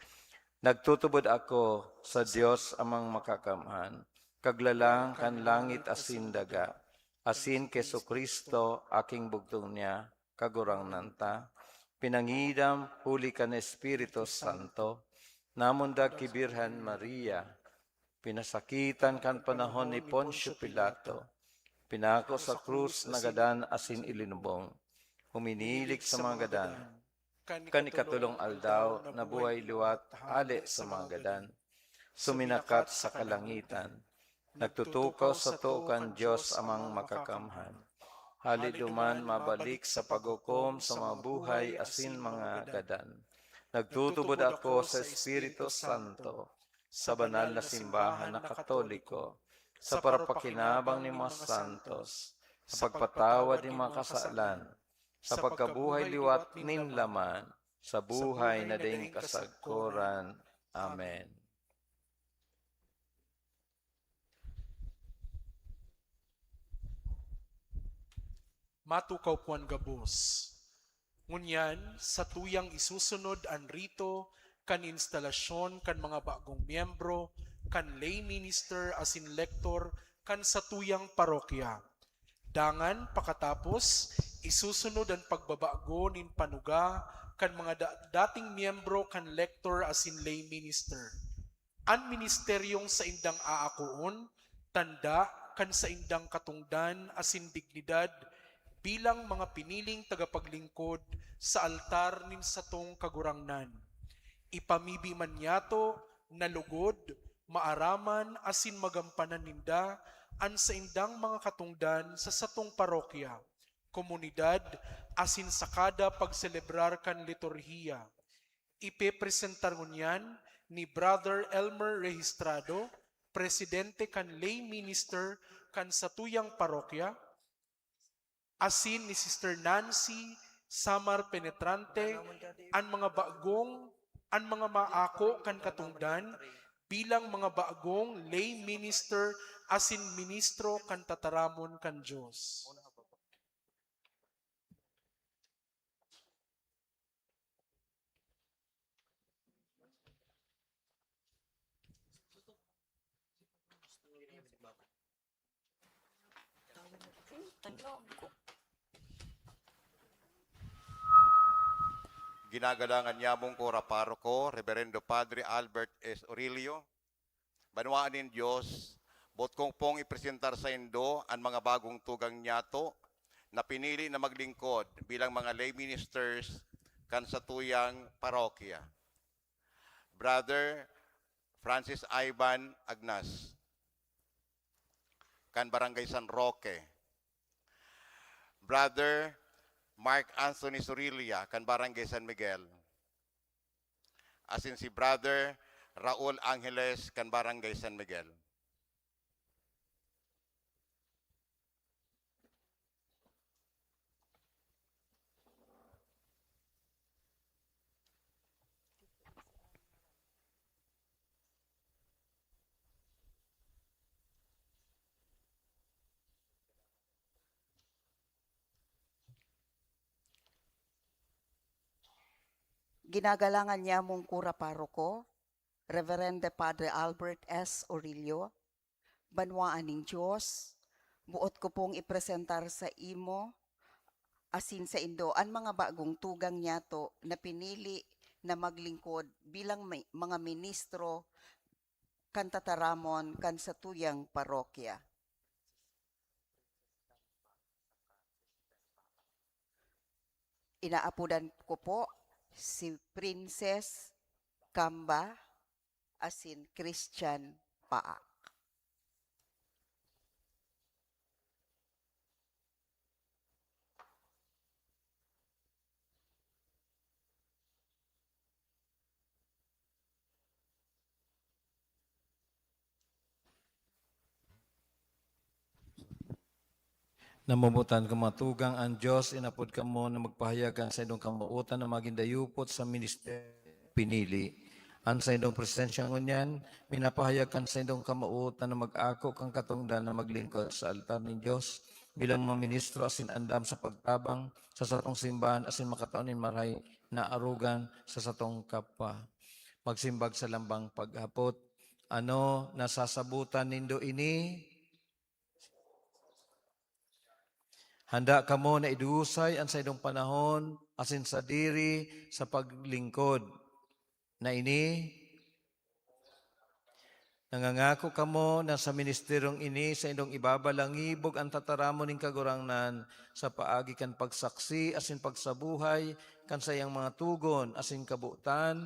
Nagtutubod ako sa Dios Amang Makakamhan, Kaglalang kan langit asin daga, asin ki Jesu-Cristo, aking bugtong niya, Kagurangnan ta, pinangidam huli kan Espiritu Santo, namundag ki Birhen Maria, pinasakitan kan panahon ni Poncio Pilato, pinako sa krus, nagadan asin ilinubong, huminilig sa mga gadan. Kan ikatolong aldaw, nabuhay liwat hale sa mga gadan. Suminakat sa kalangitan. Nagtutukaw sa too kan Dios Amang Makakamhan. Hale duman mabalik sa paghukom sa mga buhay asin mga gadan. Nagtutubod ako sa Espiritu Santo, sa banal na simbahan na Katoliko, sa parapakinabang nin mga santos, sa pagpatawad nin mga kasalan, sa pagkabuhay liwat nin laman, sa buhay na daing kasagkoran. Amen. Matukaw kuan gabos. Ngunyan, satuyang isusunod an rito kan instalasyon kan mga bagong miyembro kan lay minister asin lektor kan satuyang parokya. Dangan, pakatapos, isusunod an pagbabago nin panuga kan mga da-, dating miyembro kan lektor asin lay minister. An ministeryong saindang aakoon, tanda kan saindang katongdan asin dignidad bilang mga piniling tagapaglingkod sa altar nin satong Kagurangnan. Ipamibi man niyato na lugod, maaraman asin magampanan ninda an saindang mga katongdan sa satong parokya, komunidad, asin sa kada pagselebrar kan liturhiya. Ipepresentar ngunyan ni Brother Elmer Registrado, presidente kan lay minister kan satuyang parokya, asin ni Sister Nancy Samar Penetrante, an mga bagong, an mga maako kan katongdan bilang mga bagong lay minister asin ministro kan tataramon kan Dios. Ginagalangan nyamong kura paroko, Reverendo Padre Albert S. Orillo, banwaan nin Dios, boot kong pong ipresentar saindo an mga bagong tugang nyato na pinili na maglingkod bilang mga lay ministers kan satuyang parokya. Brother Francis Ivan Agnas, kan Barangay San Roque. Brother Mark Anthony Surilla, kan Barangay San Miguel. Asin si Brother Raul Angeles, kan Barangay San Miguel. Ginagalangan nyamong kura paroko, Reverende Padre Albert S. Orillo, banwaan nin Dios, boot ko pong ipresentar sa imo asin saindo an mga bagong tugang nyato na pinili na maglingkod bilang may, mga ministro kan tataramon kan satuyang parokya. Inaapodan ko po si Princess Kamba asin Christian Paak. Namomotan ko, mga tugang, an Dios inapod kamo na magpahayag kan saindong kamootan na magin dayupot sa ministeryo pinili. An saindong presensya ngunyan, minapahayag kan saindong kamootan na mag-ako kan katongdan na maglingkod sa altar nin Dios bilang mga ministro asin andam sa pagtabang sa satong simbahan asin makatao nin marahay na arogan sa satong kapwa. Magsimbag sa lambang paghapot, ano, nasasabotan nindo ini? Handa kamo na idusay an saindong panahon asin sadiri sa paglingkod na ini? Nangangako kamo na sa ministeryong ini saindong ibabalangibog an tataramon nin Kagurangnan sa paagi kan pagsaksi asin pagsabuhay kan saiyang mga togon asin kabotan?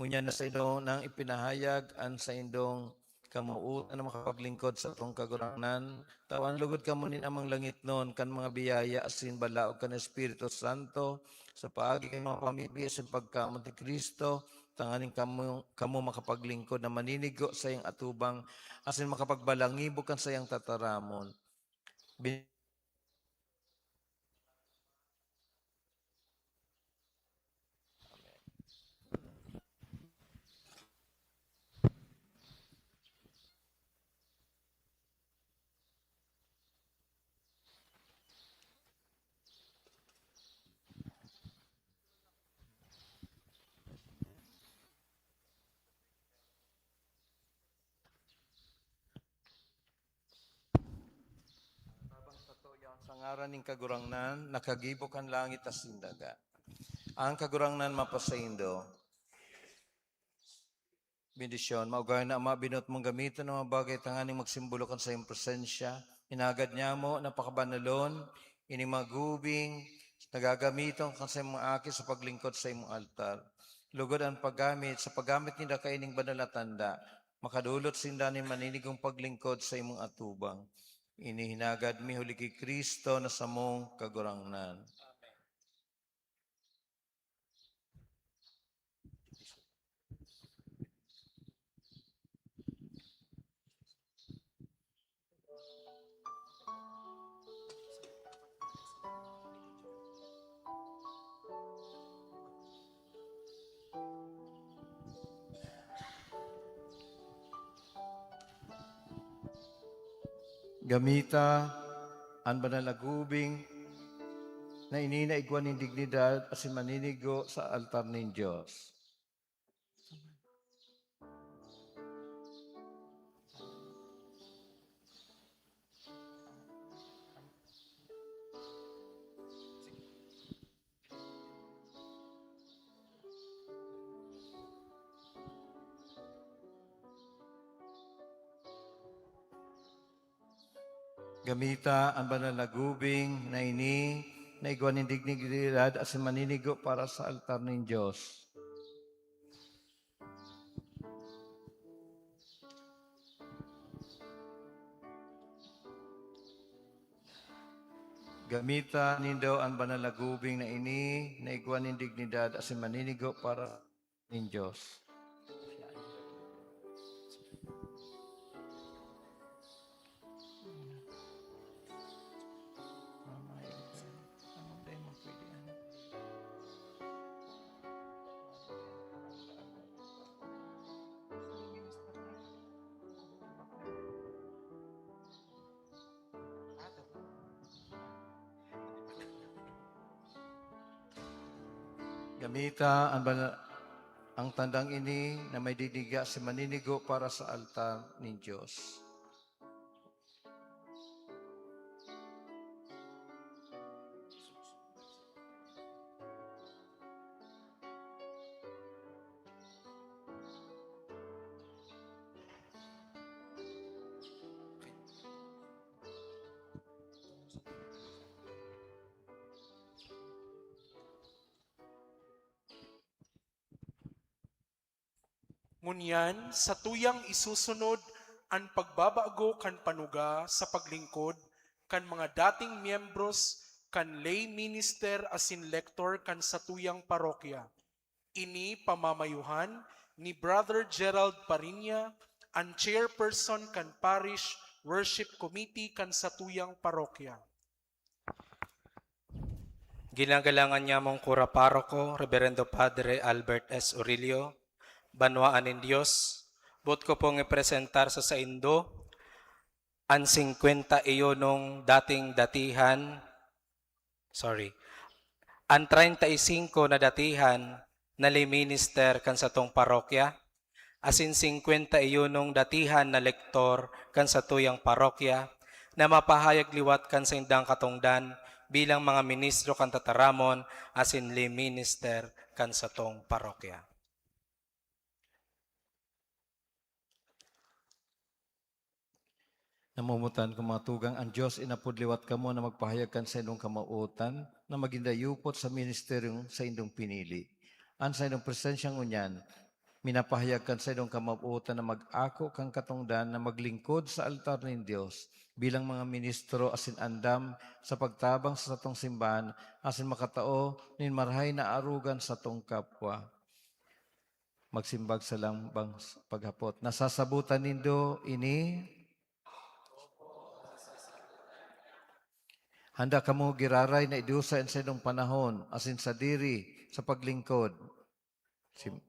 Ngunyan na saindo nang ipinahayag an saindong kamootan na makapaglingkod sa satong Kagurangnan. Tawan logod kamo nin Amang langitnon kan mga biyaya asin balaog kan Espiritu Santo sa paagi kan mga pamibi asin pagkamoot ni Cristo, tanganing kamo, kamo makapaglingkod na maninigo sa saiyang atubang asin makapagbalangibog kan saiyang tataramon. Bin- Ngaran nin Kagurangnan, nakagibo kan langit asin daga. Ang Kagurangnan mapasaindo. Bendisyon. Maugay na Ama, binoot mong gamiton ang mga bagay tanganing magsimbolo kan saiyong presensya. Hinagad niya mo na pakabanalon, ini magubing, nagagamiton kan saiyong mga aki sa paglingkod sa imong altar. Lugod an paggamit, sa paggamit ninda kaining banal na tanda, makadulot sinda nin maninigong paglingkod sa imong atubang. Ini hinagad mi huli ki Cristo na samong Kagurangnan. Gamita an banal na gubing na ini na igwa nin dignidad asin maninigo sa altar nin Dios. Gamita an banal na gubing na ini na igwa nin dignidad asin maninigo para sa altar nin Dios. Gamita nindo an banal na gubing na ini na igwa nin dignidad asin maninigo para nin Dios. Gamita an bana-, ang tandang ini na may dignidad asin maninigo para sa altar nin Dios. Ngunyan, satuyang isusunod an pagbabago kan panuga sa paglingkod kan mga dating miyembros kan lay minister asin lektor kan satuyang parokya. Ini pamamayuhan ni Brother Gerald Pariña, an chairperson kan Parish Worship Committee kan satuyang parokya. Ginagalangan niamong Kura Paroko, Reverendo Padre Albert S. Orillo, banwaan nin Dios, boot ko pong ipresentar sa saindo an singkwenta y unong dating datihan, sorry, an treinta y cinco na datihan na lay minister kan satong parokya, asin singkwenta y unong datihan na lektor kan satuyang parokya na mapahayag liwat kan saindang katongdan bilang mga ministro kan tataramon asin lay minister kan satong parokya. Namumutan ko, mga tugang, an Dios inapod liwat kamo na magpahayag kan saindong kamawotan na magin dayupot sa ministeryong saindong pinili. An saindong presensyang ngunyan, minapahayag kan saindong kamawotan na mag-ako kan katongdan na maglingkod sa altar nin Dios bilang mga ministro asin andam sa pagtabang sa satong simbahan asin makatao nin marahay na arogan satong kapwa. Magsimbag sa lambang s-, paghapot. Nasasabotan nindo ini? Handa kamo giraray na idusay an saindong panahon asin sadiri sa paglingkod. Sim-,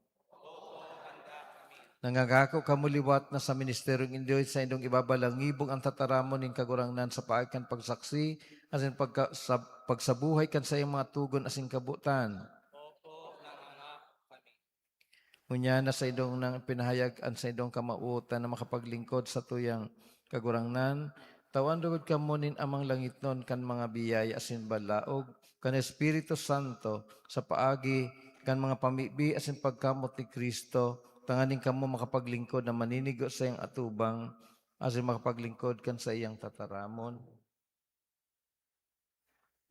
nangangako kamo liwat na sa ministeryong ini saindong ibabalangibog an tataramon nin Kagurangnan sa paagi kan pagsaksi asin pagka-, sa pagsabuhay kan saiyang mga togon asin kabotan. Ngunyan na saindong nang ipinahayag an saindong kamawotan na makapaglingkod sa tuyang Kagurangnan, Tawan lugod kamo nin Amang langitnon kan mga biyaya asin balaog kan Espiritu Santo sa paagi kan mga pamibi asin pagkamot ni Cristo, tanganing kamo makapaglingkod na maninigo sa iyang atubang asin makapaglingkod kan saiyang tataramon.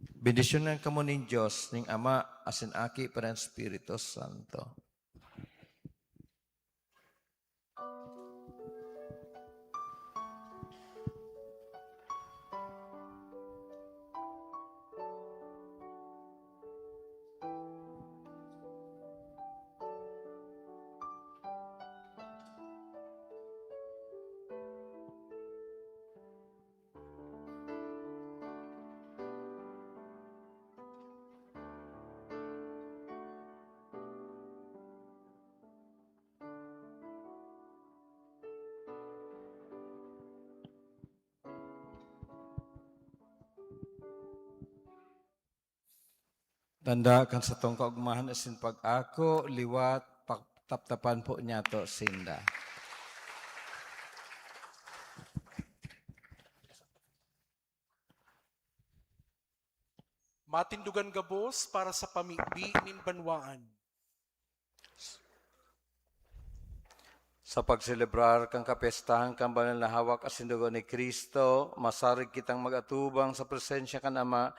Bendisyonan kamo nin Dios, ning Ama, asin Aki, pareho kan Espiritu Santo. Tanda kan satong kaogmahan asin pag-ako, liwat, pa-, taptapan po niyato sinda. Matindogan gabos para sa pamibi nin banwaan. Sa pagselebrar kan kapyestahan kan banal na hawak asin dugo ni Cristo, masarig kitang mag-atubang sa presensya kan Ama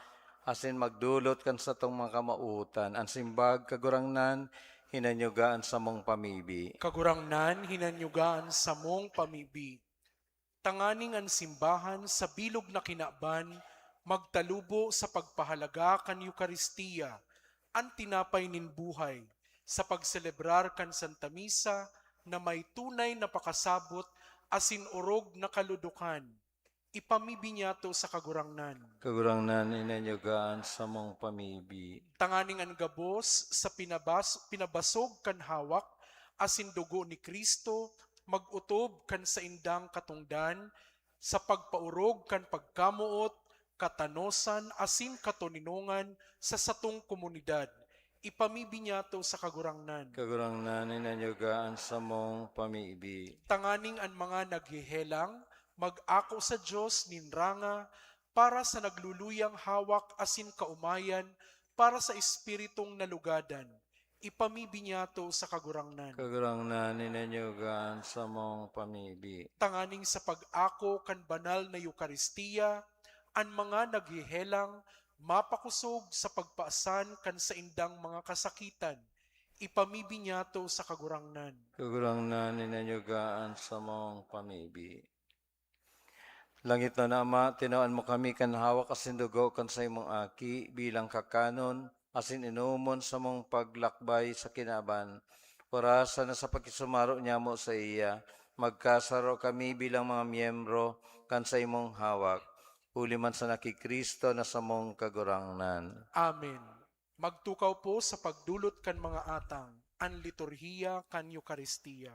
asin magdolot kan satong mga kamawot. An simbag, Kagurangnan, hinanyuga an samong pamibi. Kagurangnan, hinanyuga an samong pamibi. Tanganing an simbahan sa bilog na kinaban magtalubo sa pagpahalaga kan Eukaristiya, an tinapay nin buhay, sa pagselebrar kan Santa Misa na may tunay na pakasabot asin orog na kaludukan. Ipamibi niyato sa Kagurangnan. Kagurangnan, hinanyuga an samong pamibi. Tanganing an gabos sa pinabas-, pinabasog kan hawak asin dugo ni Cristo mag-otob kan saindang katongdan sa pagpaorog kan pagkamoot, katanosan asin katoninongan sa satong komunidad. Ipamibi niyato sa Kagurangnan. Kagurangnan, hinanyuga an samong pamibi. Tanganing an mga naghehelang mag-ako sa Dios nin ranga para sa nagluluyang hawak asin kaomayan para sa espiritong nalugadan. Ipamibi niyato sa Kagurangnan. Kagurangnan, hinanyuga an samong pamibi. Tanganing sa pag-ako kan banal na Eukaristiya, an mga naghehelang mapakosog sa pagpaasan kan saindang mga kasakitan. Ipamibi niyato sa Kagurangnan. Kagurangnan, hinanyuga an samong pamibi. Langitnon na Ama, tinawan mo kami kan hawak asin dugo kan saimong Aki bilang kakanon asin inomon samong paglakbay sa kinaban. Orasan na sa pakisumaro nyamo saiya, magkasaro kami bilang mga miyembro kan saimong hawak, huli man sana ki Cristo na samong Kagurangnan. Amen. Magtukaw po sa pagdolot kan mga atang, an liturhiya kan Eukaristiya.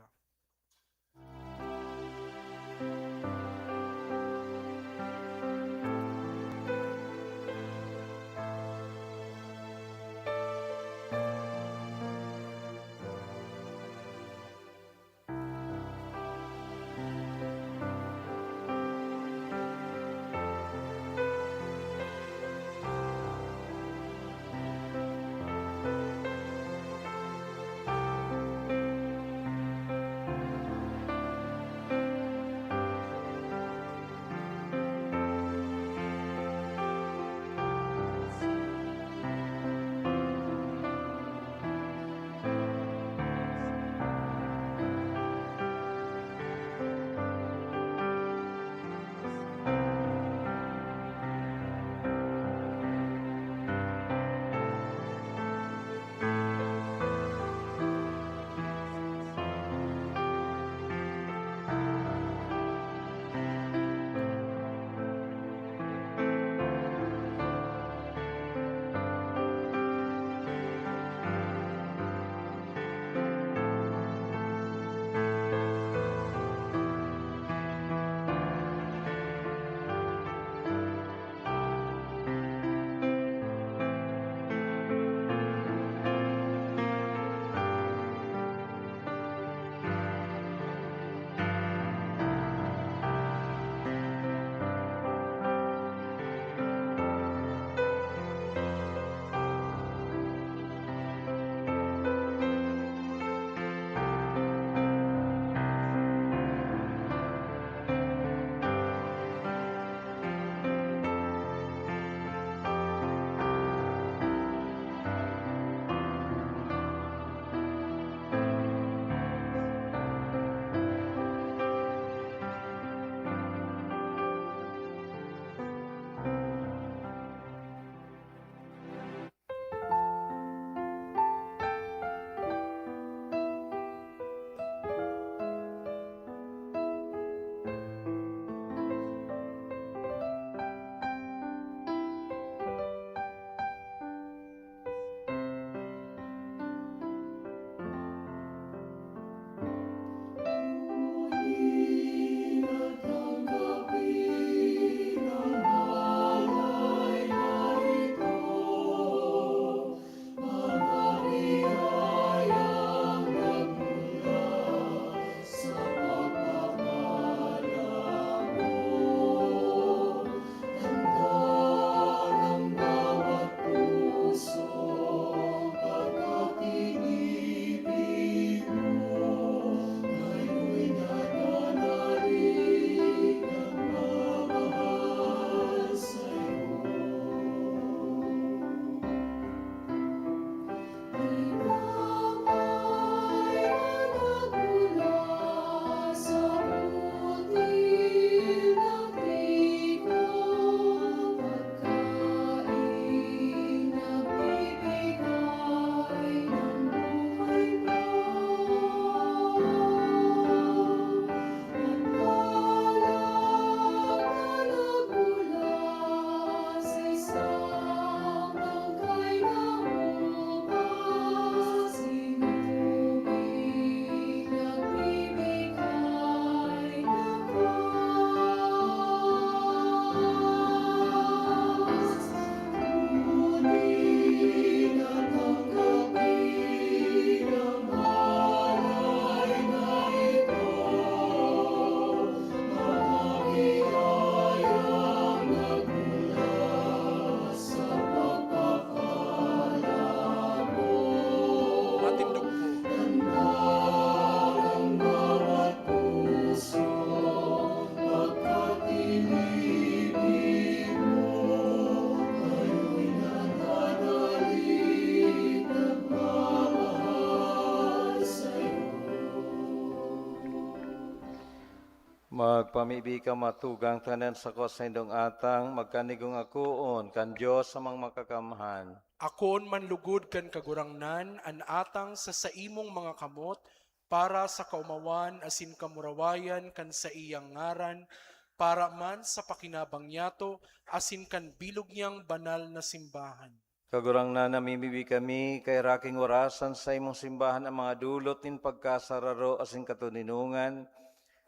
Pamibi ka matugang tanan sa ko saindong atang, magkanigong akoon kan Dios sa mga makakamhan. Akoon man lugod kan Kagurangnan an atang sa saimong mga kamot, para sa kaomawan asin kamurawayan kan saiyang ngaran, para man sa pakinabang niyato asin kan bilog niyang banal na simbahan. Kagurangnan, namimibi kami, kay raking orasan sa imong simbahan ang mga dulot nin pagkasararo asin katoninongan,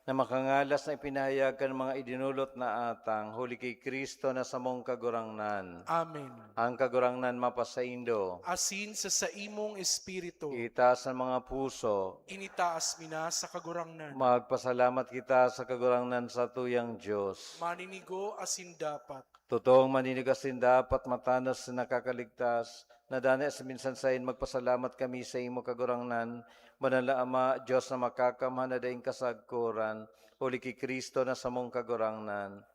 na makangalas na ipinahayag kan mga idinulot na atang, huli ki Cristo na samong Kagurangnan. Amen. Ang Kagurangnan mapasaindo. Asin sa saimong espiritu. Itaas an mga puso. Initaas mi na sa Kagurangnan. Magpasalamat kita sa Kagurangnan, satuyang Dios. Maninigo asin dapat. Totoong maninigo asin dapat, matanos na nakakaligtas, na danay asin minsan saen magpasalamat kami saimo, Kagurangnan, Banal na Ama, Dios na makakamhan na daing kasagkoran, huli ki Cristo na samong Kagurangnan.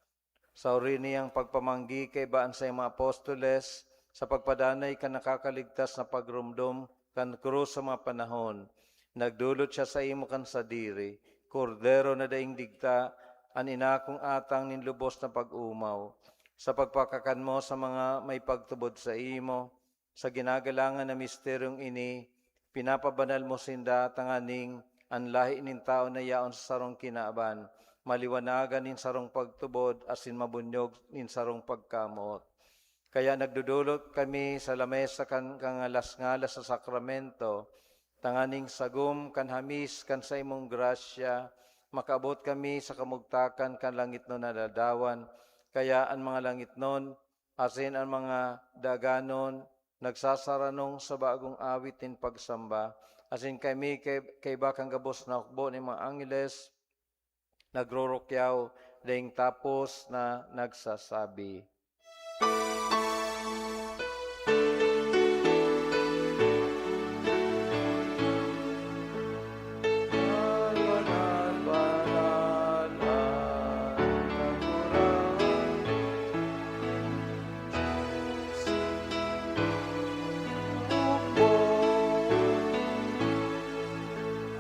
Sa uri niyang pagpamanggi kaiba an saiyang mga apostoles, sa pagpadanay kan nakakaligtas na pagromdom kan krus sa mga panahon, nagdolot siya saimo kan sadiri, Kordero na daing digta, an inakong atang nin lubos na pag-omaw. Sa pagpakakan mo sa mga may pagtubod saimo, sa ginagalangan na misteryong ini, pinapabanal mo sinda tanganing an lahi nin tawo na yaon sa sarong kinaban, maliwanagan nin sarong pagtubod asin mabunyog nin sarong pagkamoot. Kaya nagdodolot kami sa lamesa kan kangalas-ngalas sa sakramento, tanganing sagom kan hamis kan saimong grasya, makaabot kami sa kamugtakan kan langitnon na ladawan. Kaya an mga langitnon asin an mga daganon nagsasaranong sa bagong awit nin pagsamba, asin kami kay, kaiba kan gabos na hukbo nin mga angheles, nagrurukyaw, daing tapos na nagsasabi,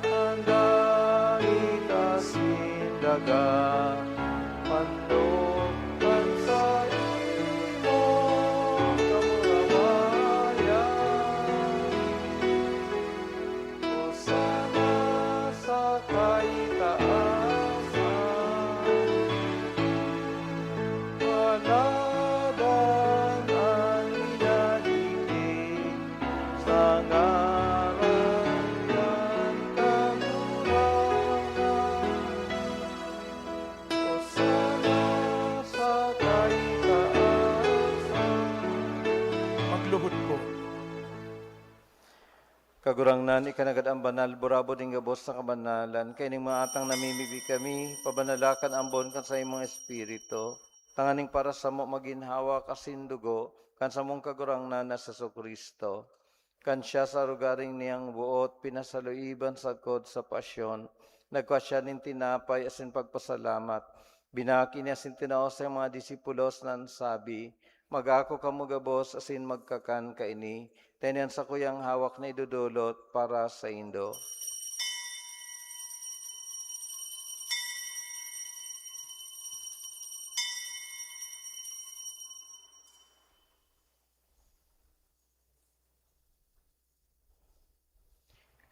Handa itas nin daga, mandok kan saimong kamurawayan. Hosana sa kaitaasan. Panadan an minalibre sa ngaran kan Kagurangnan. Hosana sa kaitaasan. Magluhod po. Kagurangnan, ika nanggad an banal, burabod nin gabos na kabanalan. Kaining mga atang namimibi kami, pabanalakan ambon kan saimong Espiritu, tanganing para samo magin hawak asin dugo kan samong Kagurangnan na si Jesu-Cristo. Kan siya sa arogaring niyang boot pinasaluiban sagkod sa pasyon, nagkua siya nin tinapay asin pagpasalamat, binaki niya asin tinao sa mga disipulos na an sabi, "Mag-ako kamo gabos asin magkakan kaini, ta ini an sakuyang hawak na idodolot para saindo."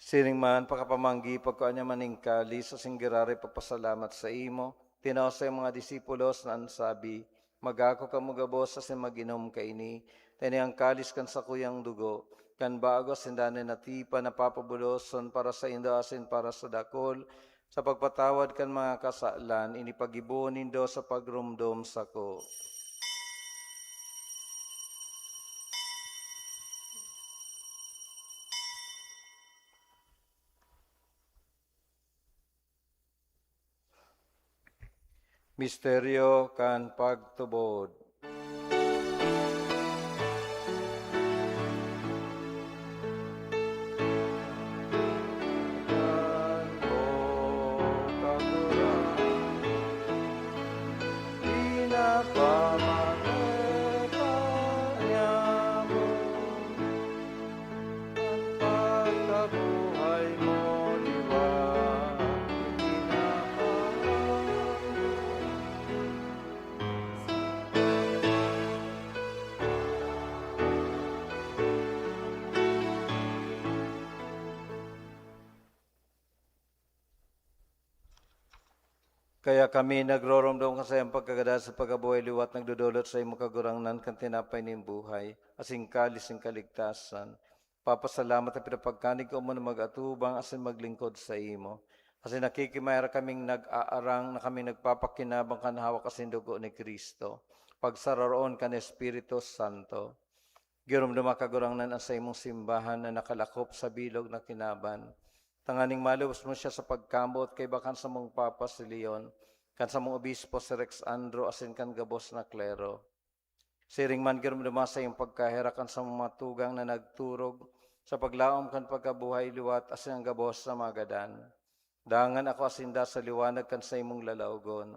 Siring man, pakapamanggi, pagkua niya man nin kalis asin giraray pagpasalamat saimo, tinao sa iyang mga disipulos na an sabi, "Mag-ako kamo gabos asin mag-inom kaini, ta ini an kalis kan sakuyang dugo, kan bago asin danay na tipan na papabuloson para saindo asin para sa dakul, sa pagpatawad kan mga kasalan, ini paggibohon nindo sa pagromdom sako." Misteryo kan pagtubod. Kan o Kagurangnan, pinapamanggi pa niamo. An pagkabuhay mo liwat ipinaparamdam Kaya kami nagroromdom kan saiyang pagkagadan sa pagkabuhay liwat, nagdodolot sa imo, Kagurangnan, kan tinapay nin buhay, asin kalis nin kaligtasan. Papasalamat at pinapagkanig ka mo na mag-atubang asin maglingkod sa imo. Asin nakikimaera kaming nag-aarang na kaming nagpapakinabang kan hawak asin dugo ni Cristo, pagsararoon kan Espiritu Santo. Giromdoma, Kagurangnan, an saimong simbahan na nakalakop sa bilog na kinaban, tanganing malubos mo siya sa pagkamoot kaiba kan samong Papa si Leon, kan samong Obispo si Rex Andro, asin kan gabos na klero. Siring man, giromdoma sa iyong pagkaherak an samong mga tugang na nagturog sa paglaom kan pagkabuhay liwat asin an gabos na magadan. Dangan akoa sinda sa liwanag kan saimong lalawgon.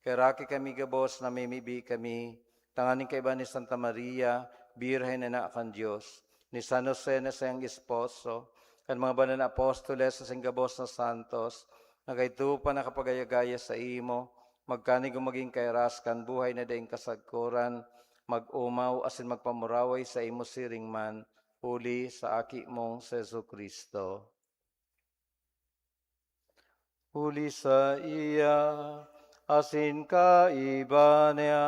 Kaheraki kami gabos, namimibi kami, tanganing kaiba ni Santa Maria, Birhen na ina kan Dios, ni San Jose na saiyang esposo, kan mga banal na apostoles asin gabos na santos, na kaidto pa nakapagayagaya saimo, magkanig o magin kairas kan buhay na daing kasagkoran, mag-omaw asin magpamuraway saimo siring man, huli sa Aki mong si Jesu-Cristo. Huli saiya, asin kaiba niya,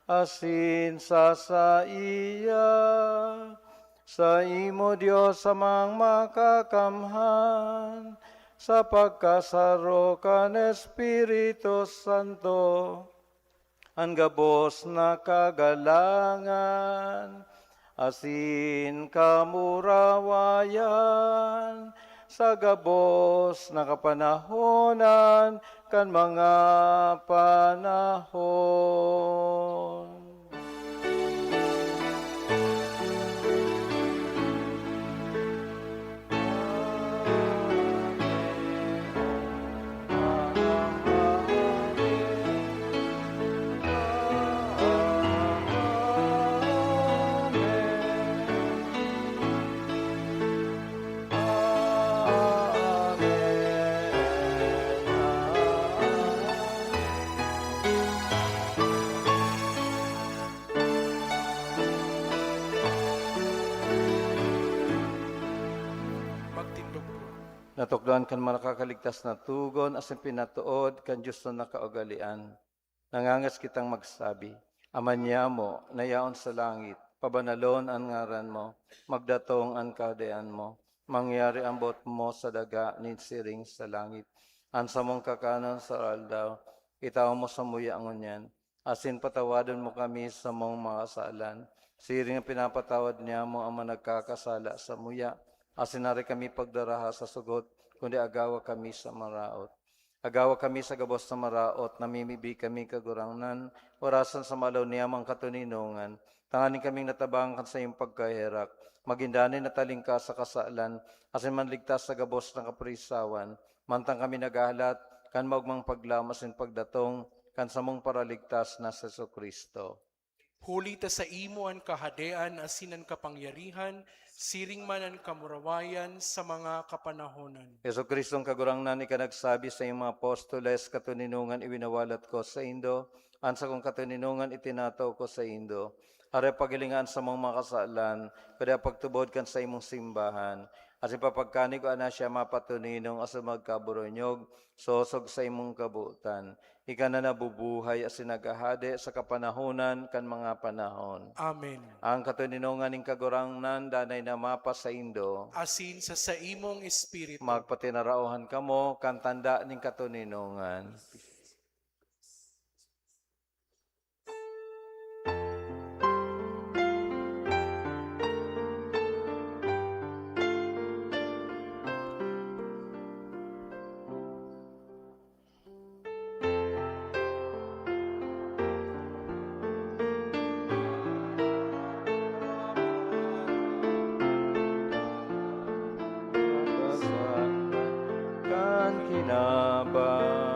asin sa saiya, saimo, Dios Amang Makakamhan, sa pagkasaro kan Espiritu Santo, an gabos na kagalangan asin kamurawayan sa gabos na kapanahonan kan mga panahon. Magtindog po. Natukdoan kan Makakaligtas na Togon asin pinatood kan Dios na nakaugalean, nangangas kitang magsabi, Ama niamo na yaon sa langit, pabanalon an ngaran mo, magdatong an Kahadean mo, mangyari an boot mo sa daga nin siring sa langit. An samong kakanon sa aldaw, itao mo samuya ngunyan, asin patawadon mo kami sa samong mga kasalan, siring na pinapatawad niamo an mga nagkakasala samuya. Asin dai kami pagdaraha sa sugot, kundi agawa kami sa maraot. Agawa kami sa gabos na maraot, namimibi kami, Kagurangnan, orasan sa maalaw niyamo an katoninongan, tanganing kaming natabangan kan saiyong pagkaherak, magin danay na talingkas sa kasalan, asin manligtas sa gabos na kapirisawan, mantang kami naghahalat kan maogmang paglaom asin pagdatong kan samong Paraligtas na si Jesu-Cristo. Huli ta saimo an kahadean asin an kapangyarihan, siring man an kamurawayan sa mga kapanahonan. Jesu-Cristong Kagurangnan, ika nagsabi sa iyong mga apostoles, "Katoninongan iwinawalat ko saindo, an sakong katoninongan itinatao ko saindo." Aroy paghilinga an samong mga kasalan, kundi pagtubod kan saimong simbahan, asin papagkanig ko na siya mapatoninong asin magkaboronyog, sosog sa imong kabotan. Ika na nabubuhay asin naghahade sa kapanahonan kan mga panahon. Amen. Ang katoninongan nin Kagurangnan danay na mapasaindo. Asin sa saimong espiritu. Magpatinarauhan kamo kan tanda nin katoninongan. Kan kinaban.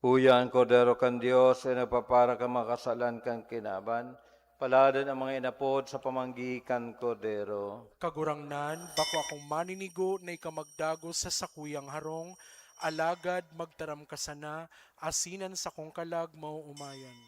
Uya an Kordero kan Dios na nagpapara kan mga kasalan kan kinaban. Paladan ang mga inapod sa pamanggi kan Kordero. Kagurangnan, bako akong maninigo na ika magdagos sa sakuyang harong, alagad magtaram ka sana, asin an sakong kalag maoomayan.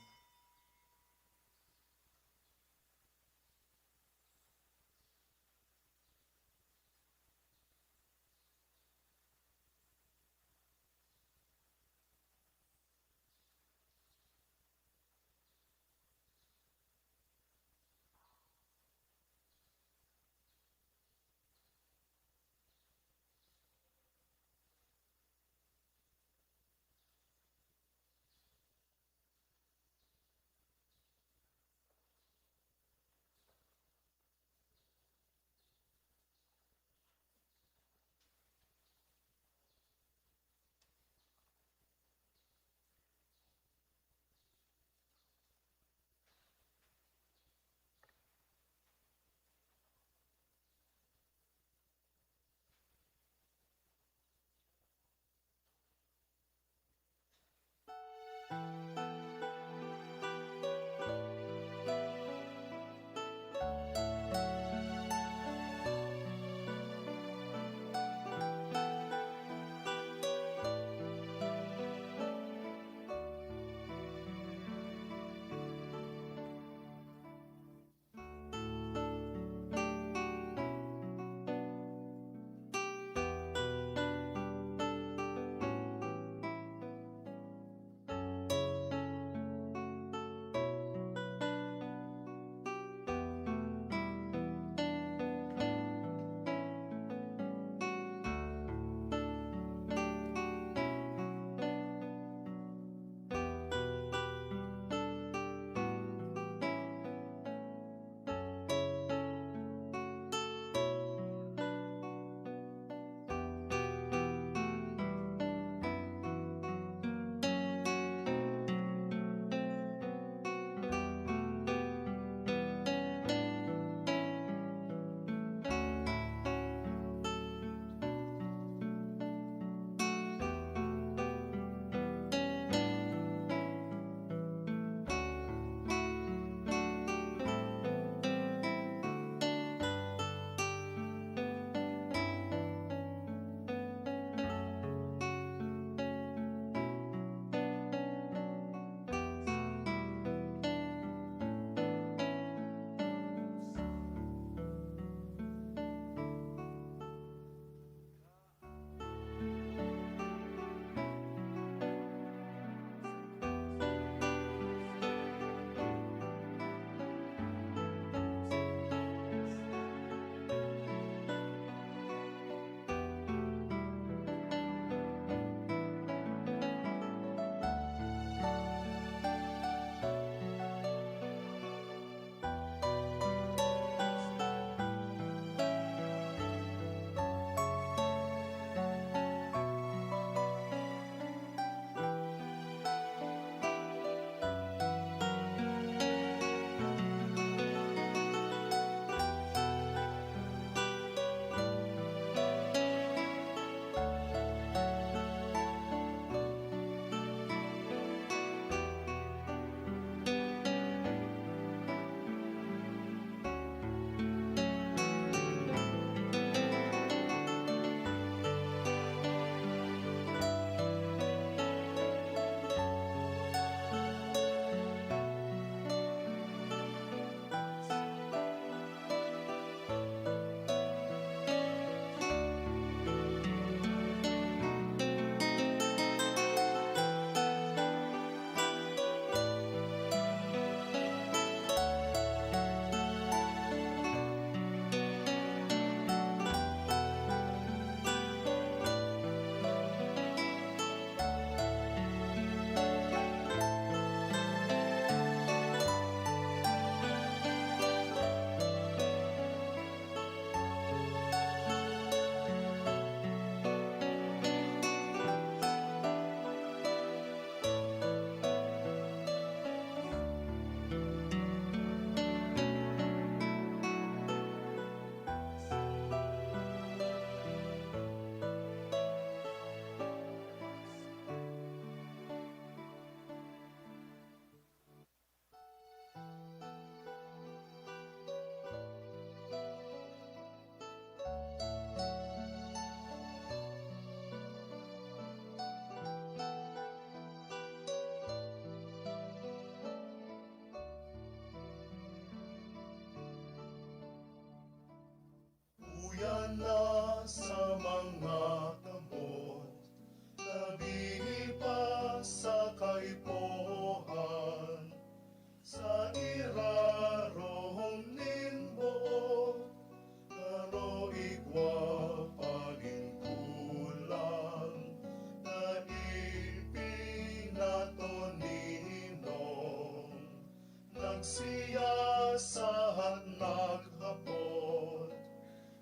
Siya sa naghapot,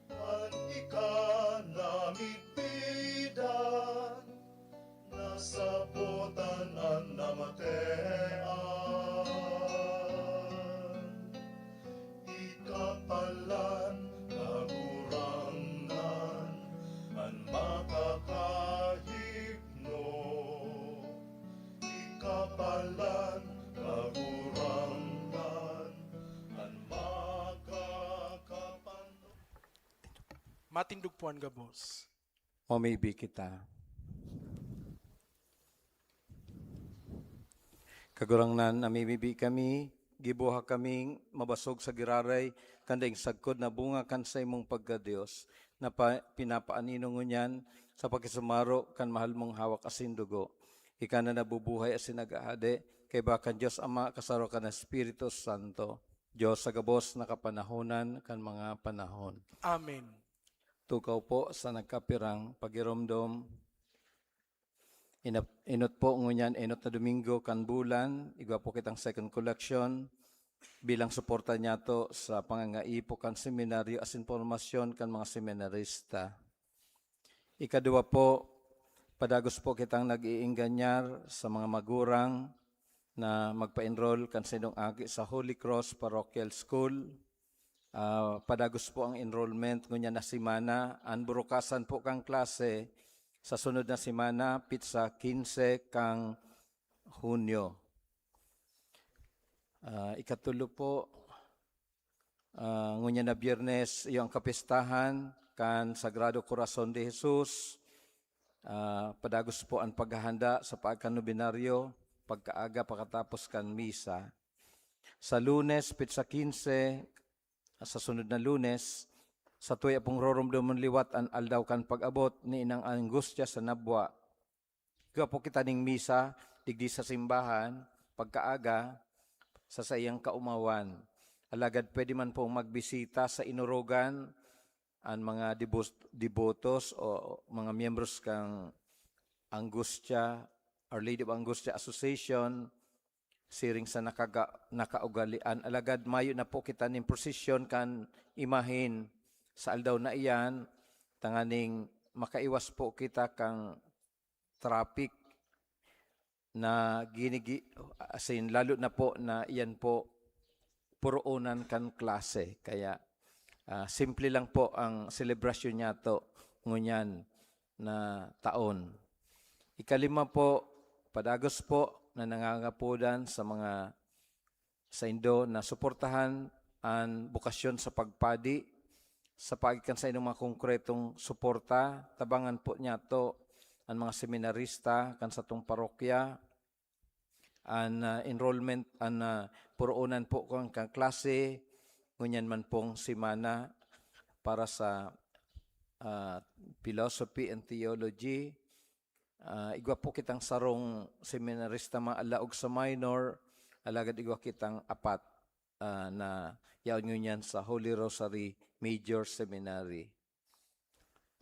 an ika namidbidan, nasabotan an namatean. Ikapalan, Kagurangnan, an makakahigno. Ikapalan, Kagurangnan, an makakapan- Matindog po an gabos. Mamibi kita. Kagurangnan, namimibi kami, gibuha kaming mabasog sa giraray kan daing sagkod na bunga kan saimong pagka-Dios, na pa-, pinapaanino ngunyan sa pakisumaro kan mahal mong hawak asin dugo. Ika na nabubuhay asin nag-aadi, kaiba kan Dios Ama, kasaro kan Espiritu Santo, Dios sa gabos na kapanahonan kan mga panahon. Amen. Tukaw po sa nagkapirang pagiromdom. Inap-, inot po ngunyan, inot na Domingo kan bulan, igwa po kitang second collection bilang suporta niyato sa pangangaipo kan seminaryo asin pormasyon kan mga seminarista. Ikaduwa po, padagos po kitang nag-iingganyar sa mga magurang na magpa-enroll kan saindong aki sa Holy Cross Parochial School. Ah, padagos po ang enrollment ngunyan na semana. An burukasan po kan klase sa sunod na semana, petsa quince kan Hunyo. Ah, ikatulo po, ah, ngunyan na Biyernes, iyo an kapistahan kan Sagrado Corazon de Jesus. Ah, padagos po an paghahanda sa pagka-nobenaryo, pagkaaga pakatapos kan misa. Sa Lunes, petsa quince, sa sunod na Lunes, satuya pong roromdomon liwat an aldaw kan pag-abot ni Inang Angustia sa Nabua. Igwa po kita ning misa digdi sa simbahan, pagkaaga, sa saiyang kaumawan. Alagad pwede man pong magbisita sa Inorogan, an mga debos-, debotos o mga miyembros kan Angustia, Our Lady of Angustia Association, siring sa nakaga-, nakaugalian. Alagad mayo na po kita nin prosesyon kan imahen sa aldaw na iyan, tanganing makaiwas po kita kan traffic na ginigi-, asin lalo na po na iyan po puroonan kan klase. Kaya, ah, simple lang po ang selebrasyon niyato ngunyan na taon. Ikalima po, padagos po na nangangapodan sa mga saindo na suportahan an bokasyon sa pagpadi sa paagi kan saindong mga konkretong suporta. Tabangan po niyato an mga seminarista kan satong parokya. An, ah, enrollment, an, ah, puroonan po kan, kan klase, ngunyan man pong semana para sa, ah, philosophy and theology. Ah, igwa po kitang sarong seminarista maalaog sa minor, alagad igwa kitang apat, ah, na yaon ngunyan sa Holy Rosary Major Seminary.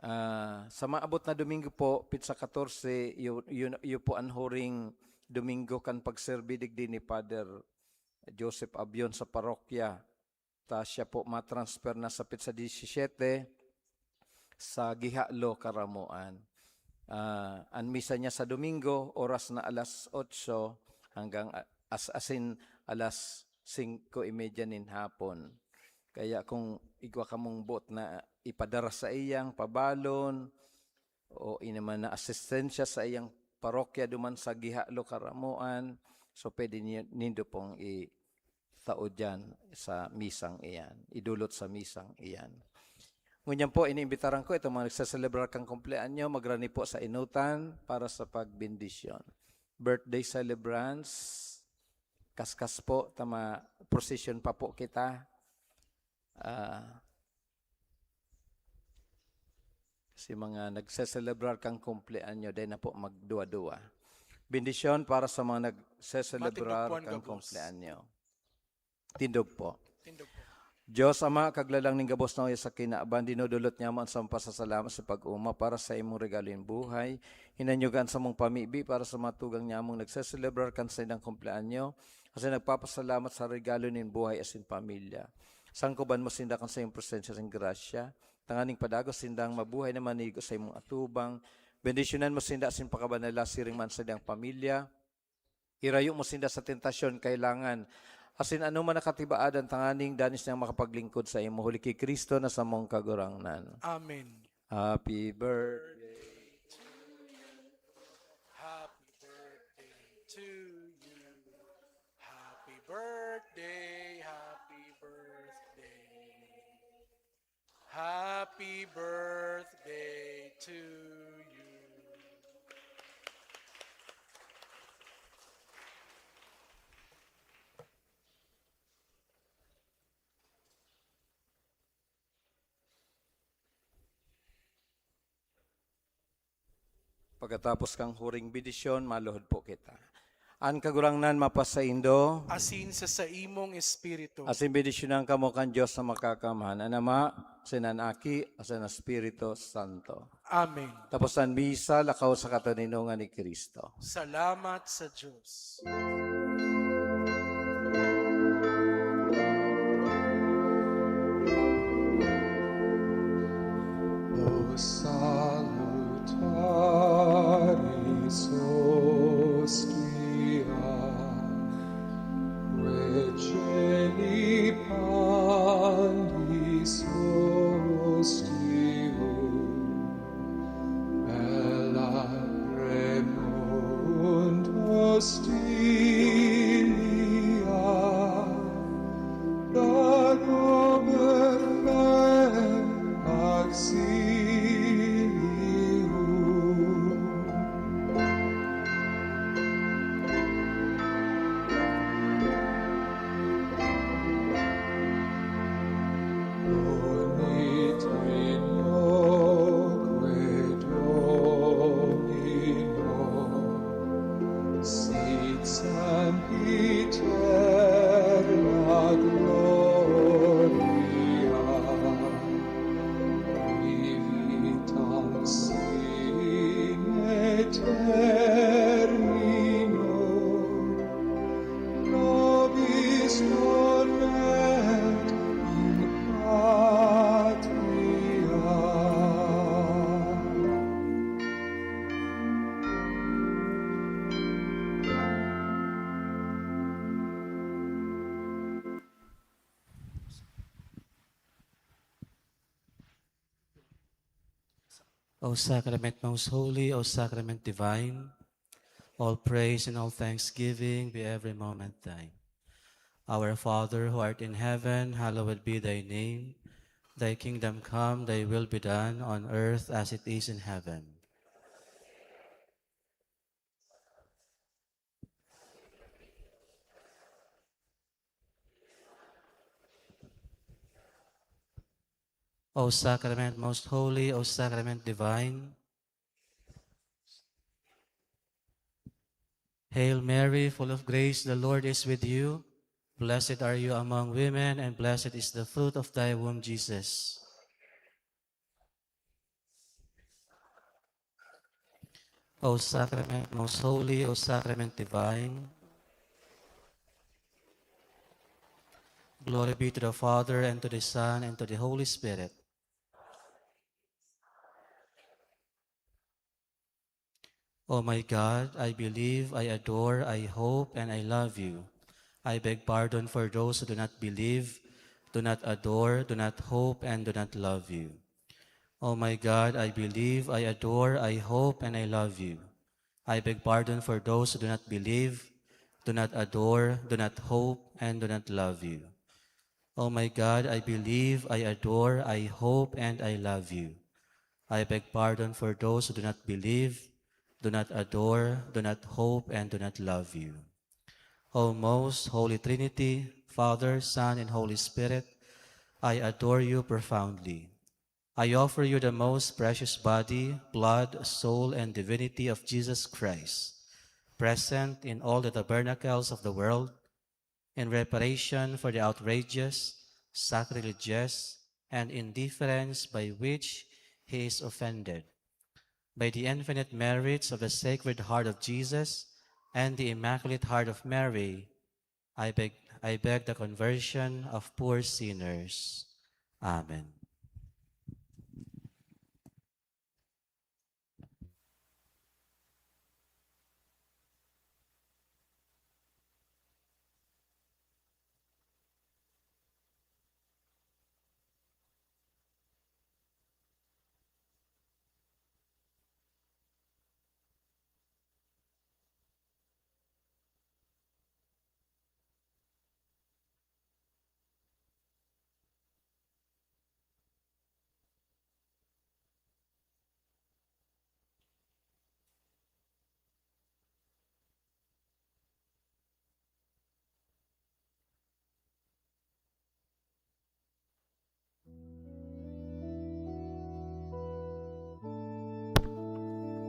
Ah, sa maabot na Domingo po, petsa katorse, iyo, iyo, iyo po an huring Domingo kan pagserbi digdi ni Father Joseph Abion sa parokya. Ta siya po matransfer na sa petsa disisyete sa Gihalo, Karamoan. Ah, an misa niya sa Domingo, oras na alas otso hanggang a-, as-, asin alas singko y media nin hapon. Kaya kung igwa kamong boot na ipadara sa iyang pabalon, o ini man na asistensya sa iyang parokya duman sa Gihalo, Karamoan, so pwede niyo, nindo pong itao diyan sa misang iyan, idulot sa misang iyan. Ngunyan po, iniimbitaran ko itong mga nagseselebrar kan kumpleanyo, magrani po sa inutan para sa pagbendisyon. Birthday celebrants, kaskas po, tama, procession pa po kita. Ah, si mga nagseselebrar kan kumpleanyo, dai na po magduwa-duwa. Bendisyon para sa mga nagseselebrar Matindog po ang kan gabos. Kumpleanyo. Tindog po. Tindog po. Diyos Ama, kaglalang ning gabos na uya sa kinaban, dinudulot niamo an samong pasasalamat sa pag-oma para sa imong regalong buhay. Hinanyugan sa mong pamibi para sa mga tugang niamong nagseselebrar kan saindang kumpleanyo. asin nagpapasalamat sa regalo nin buhay asin pamilya. Sangkoban mo sinda kan saiyong presensya asin grasya, tanganing padagos sindang mabuhay na manigo sa imong atubang. Bendisyonan mo sinda asin pakabanala siring man sa saindang pamilya. Irayo mo sinda sa tentasyon, kailangan, asin anoman na katibaadan, tanganing dani sindang makapaglingkod sa imo. Huli ki Cristo na samong Kagurangnan. Amen. Happy birthday. Happy birthday to you. Happy birthday, happy birthday. Happy birthday to you. Pagkatapos kan huring bendisyon, maluhod po kita. An Kagurangnan mapasaindo. Asin sa saimong espiritu. Asin bendisyonan kamo kan Dios na Makakamhan, an Ama, asin an Aki, asin an Espiritu Santo. Amen. Tapos an misa, lakaw sa katoninongan ni Cristo. Salamat sa Dios. O salutaris hostia, quae celi pandis hostium, et lacrimunt hostilia, lagomer me auxilium. Boni te in loque, Domino, sit sempiter la gloria. Vivitam sine termino, nobis non met in patria. O Sacrament most holy, O Sacrament divine, all praise and all thanksgiving be every moment thine. Our Father who art in heaven, hallowed be thy name. Thy kingdom come, thy will be done on earth as it is in heaven. O Sacrament most holy, O Sacrament divine. Hail Mary, full of grace, the Lord is with you. Blessed are you among women, and blessed is the fruit of thy womb, Jesus. O Sacrament most holy, O Sacrament divine. Glory be to the Father, and to the Son, and to the Holy Spirit. O my God, I believe, I adore, I hope, and I love you. I beg pardon for those who do not believe, do not adore, do not hope, and do not love you. O my God, I believe, I adore, I hope, and I love you. I beg pardon for those who do not believe, do not adore, do not hope, and do not love you. O my God, I believe, I adore, I hope, and I love you. I beg pardon for those who do not believe, do not adore, do not hope, and do not love you. O most holy Trinity, Father, Son, and Holy Spirit, I adore you profoundly. I offer you the most precious body, blood, soul, and divinity of Jesus Christ, present in all the tabernacles of the world, in reparation for the outrageous, sacrilegious, and indifference by which he is offended. By the infinite merits of the Sacred Heart of Jesus and the Immaculate Heart of Mary, I beg, I beg the conversion of poor sinners. Amen.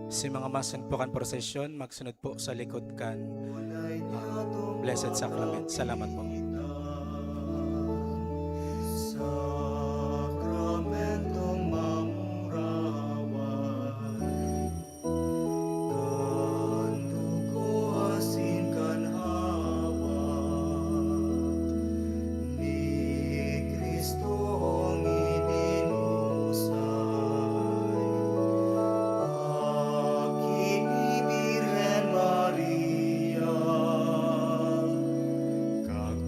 Si mga masunod po kan prosesyon, magsunod po sa likod kan, ah, Blessed Sacrament. Salamat po. Sakramentong mamurawan, kan dugo asin kan hawak ni Cristong idinusay, Aki ni Birhen Maria, kag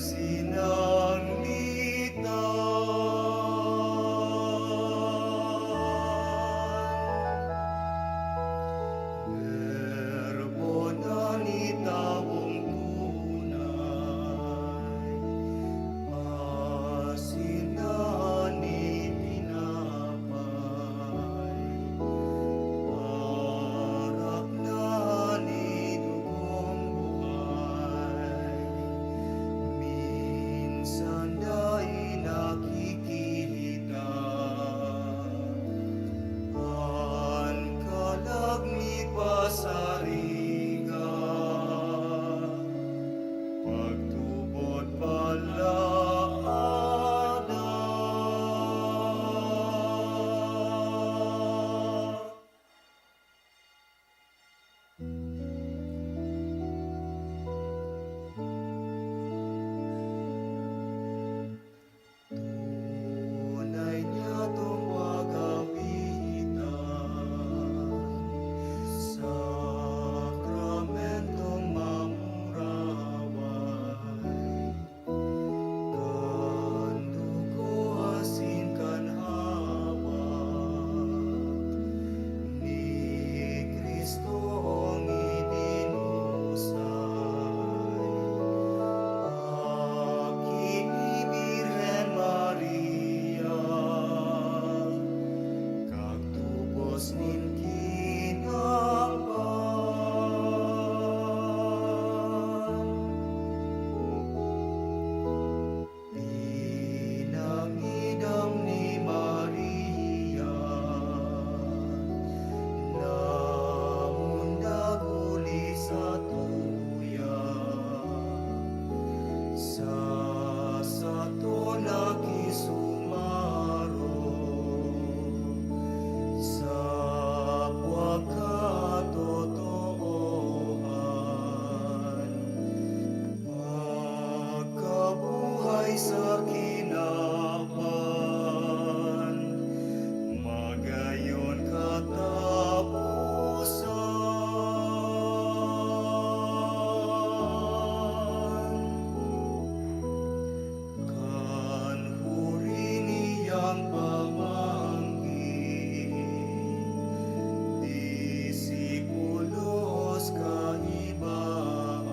Sinanglitan, Verbo na nitabong tunay, asin na nitinapay, arak na nidugong buhay, minsan dai nakikita. An kalag mipasariga, pagtubod palaada. Tunay niyatong pagkapitan, sakramentong mamuraway, kan dugo asin kan hawak ni Cristong idinusay, aki ni Birhen Maria, kagtubos nin kinaban. Pinangidam ni Maria, namundag huli sa tuya, sa sato nakisumaro, sa pagkatotoohan. Pagkabuhay sa kinaban, magayon kataposan. Kan huri niyang pamangkin, disipulos kaibahan,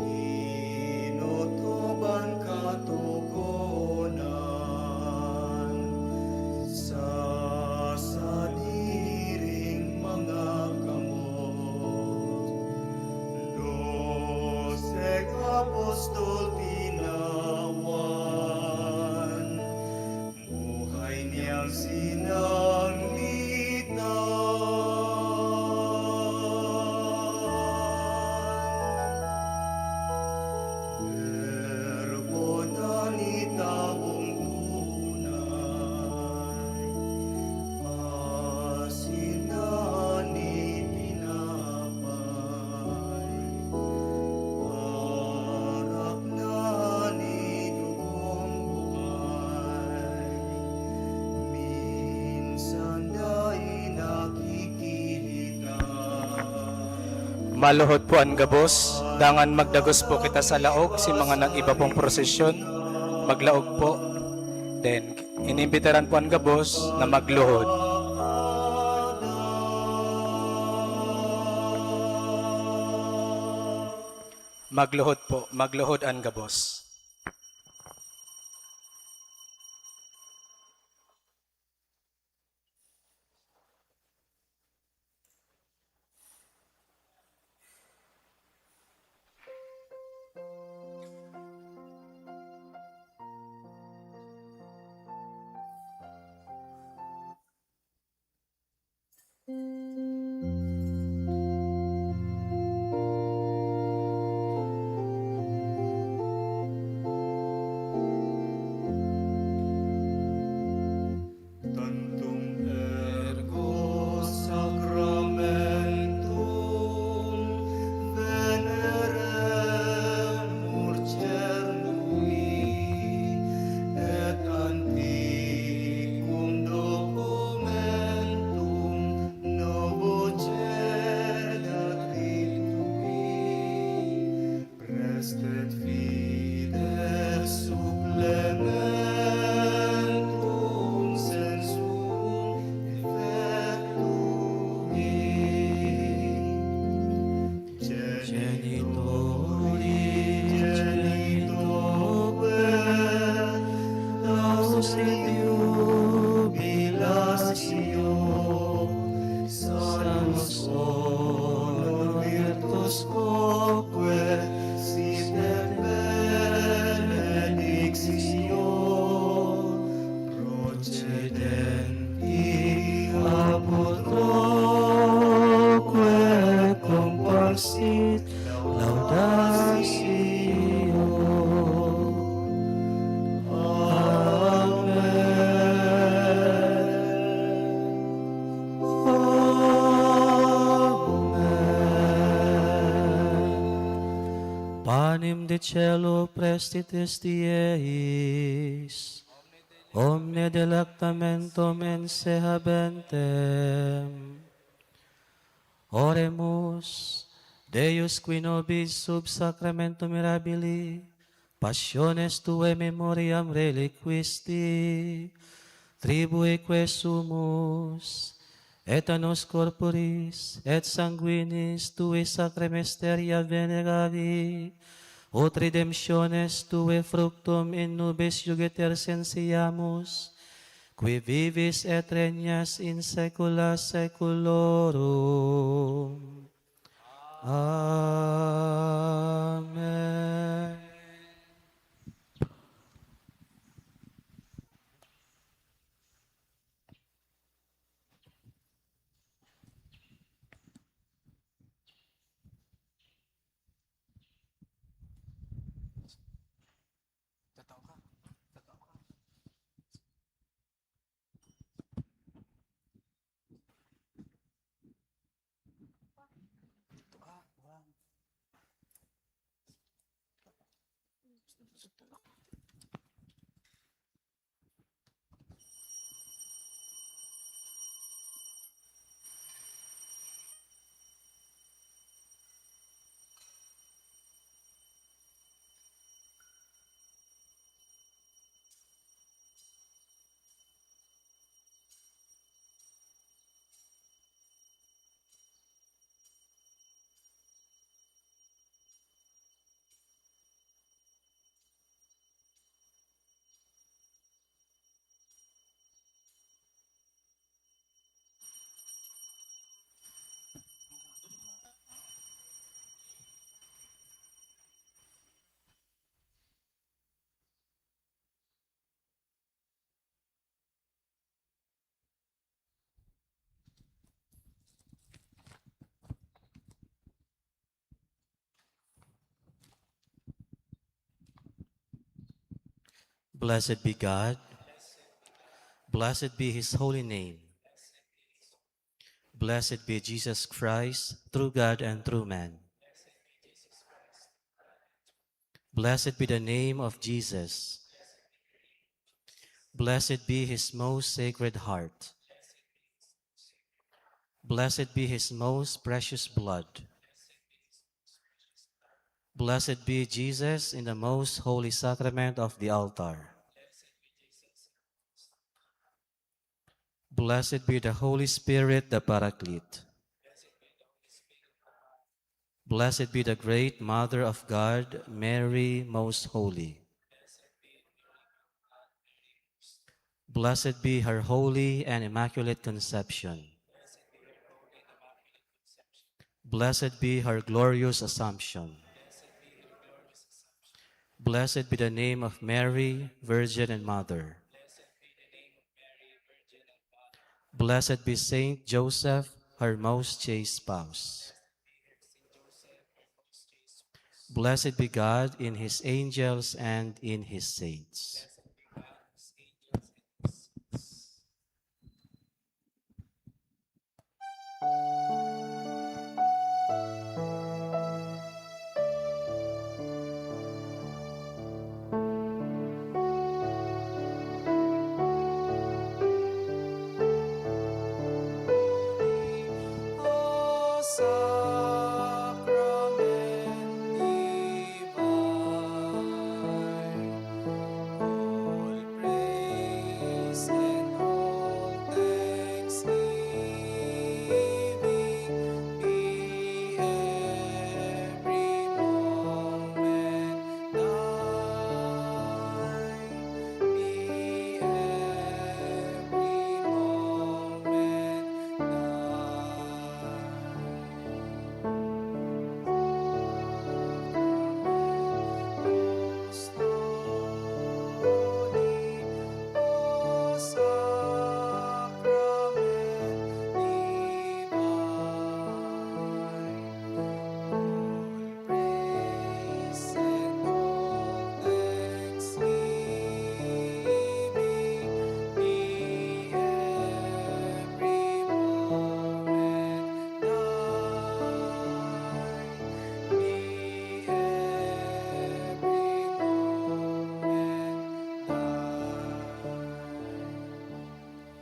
inotob an katogonan sa sadiring mga kamot. Doseng apostol tinawan, buhay niyang sinanglitan. Verbo na nitabong tunay, asin na nitinapay, arak na nidugong buhay, minsan dai nakikita. Maluhod po an gabos, dangan magdagos po kita sa laog, si mga nag-iba pong prosesyon, maglaog po. Then, inimbitaran po an gabos na magluhod. Magluhod po, magluhod an gabos. Genitori, genitore, laus et iubilatio, salus honor virtus quoque, sit et benedictio, procedenti ab utroque comparsit laudatio. Amen. Amen. Panem de caelo prestit est eis, omne delectamentum ense habentem. Oremus. Deus, qui nobis sub sacramento mirabili passiones tuae memoriam reliquisti, tribueque sumus, et a nos corporis et sanguinis tui sacra mysteria veneravi, ut redemptionis tuae fructum in nubis iugeter sensiamus, qui vivis et regnas in saecula saeculorum. Amen. Blessed be God. Blessed be His holy name. Blessed be Jesus Christ, true God and true man. Blessed be the name of Jesus. Blessed be His most sacred heart. Blessed be His most precious blood. Blessed be Jesus in the most holy sacrament of the altar. Blessed be the Holy Spirit, the Paraclete. Blessed be the great Mother of God, Mary Most Holy. Blessed be her holy and immaculate conception. Blessed be her glorious assumption. Blessed be the name of Mary, Virgin and Mother. Blessed be Saint Joseph, her most chaste spouse. Blessed be God in His angels and in His saints.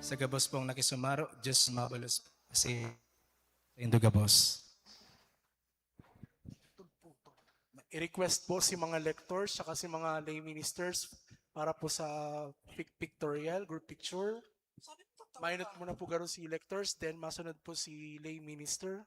Sa gabos pong nakisumaro, Diyos mabalos po. Kasi, saindo gabos. I-request po si mga lectors saka si mga lay ministers para po sa pic- pictorial, group picture. Minute muna po garo si lectors, then masunod po si lay minister.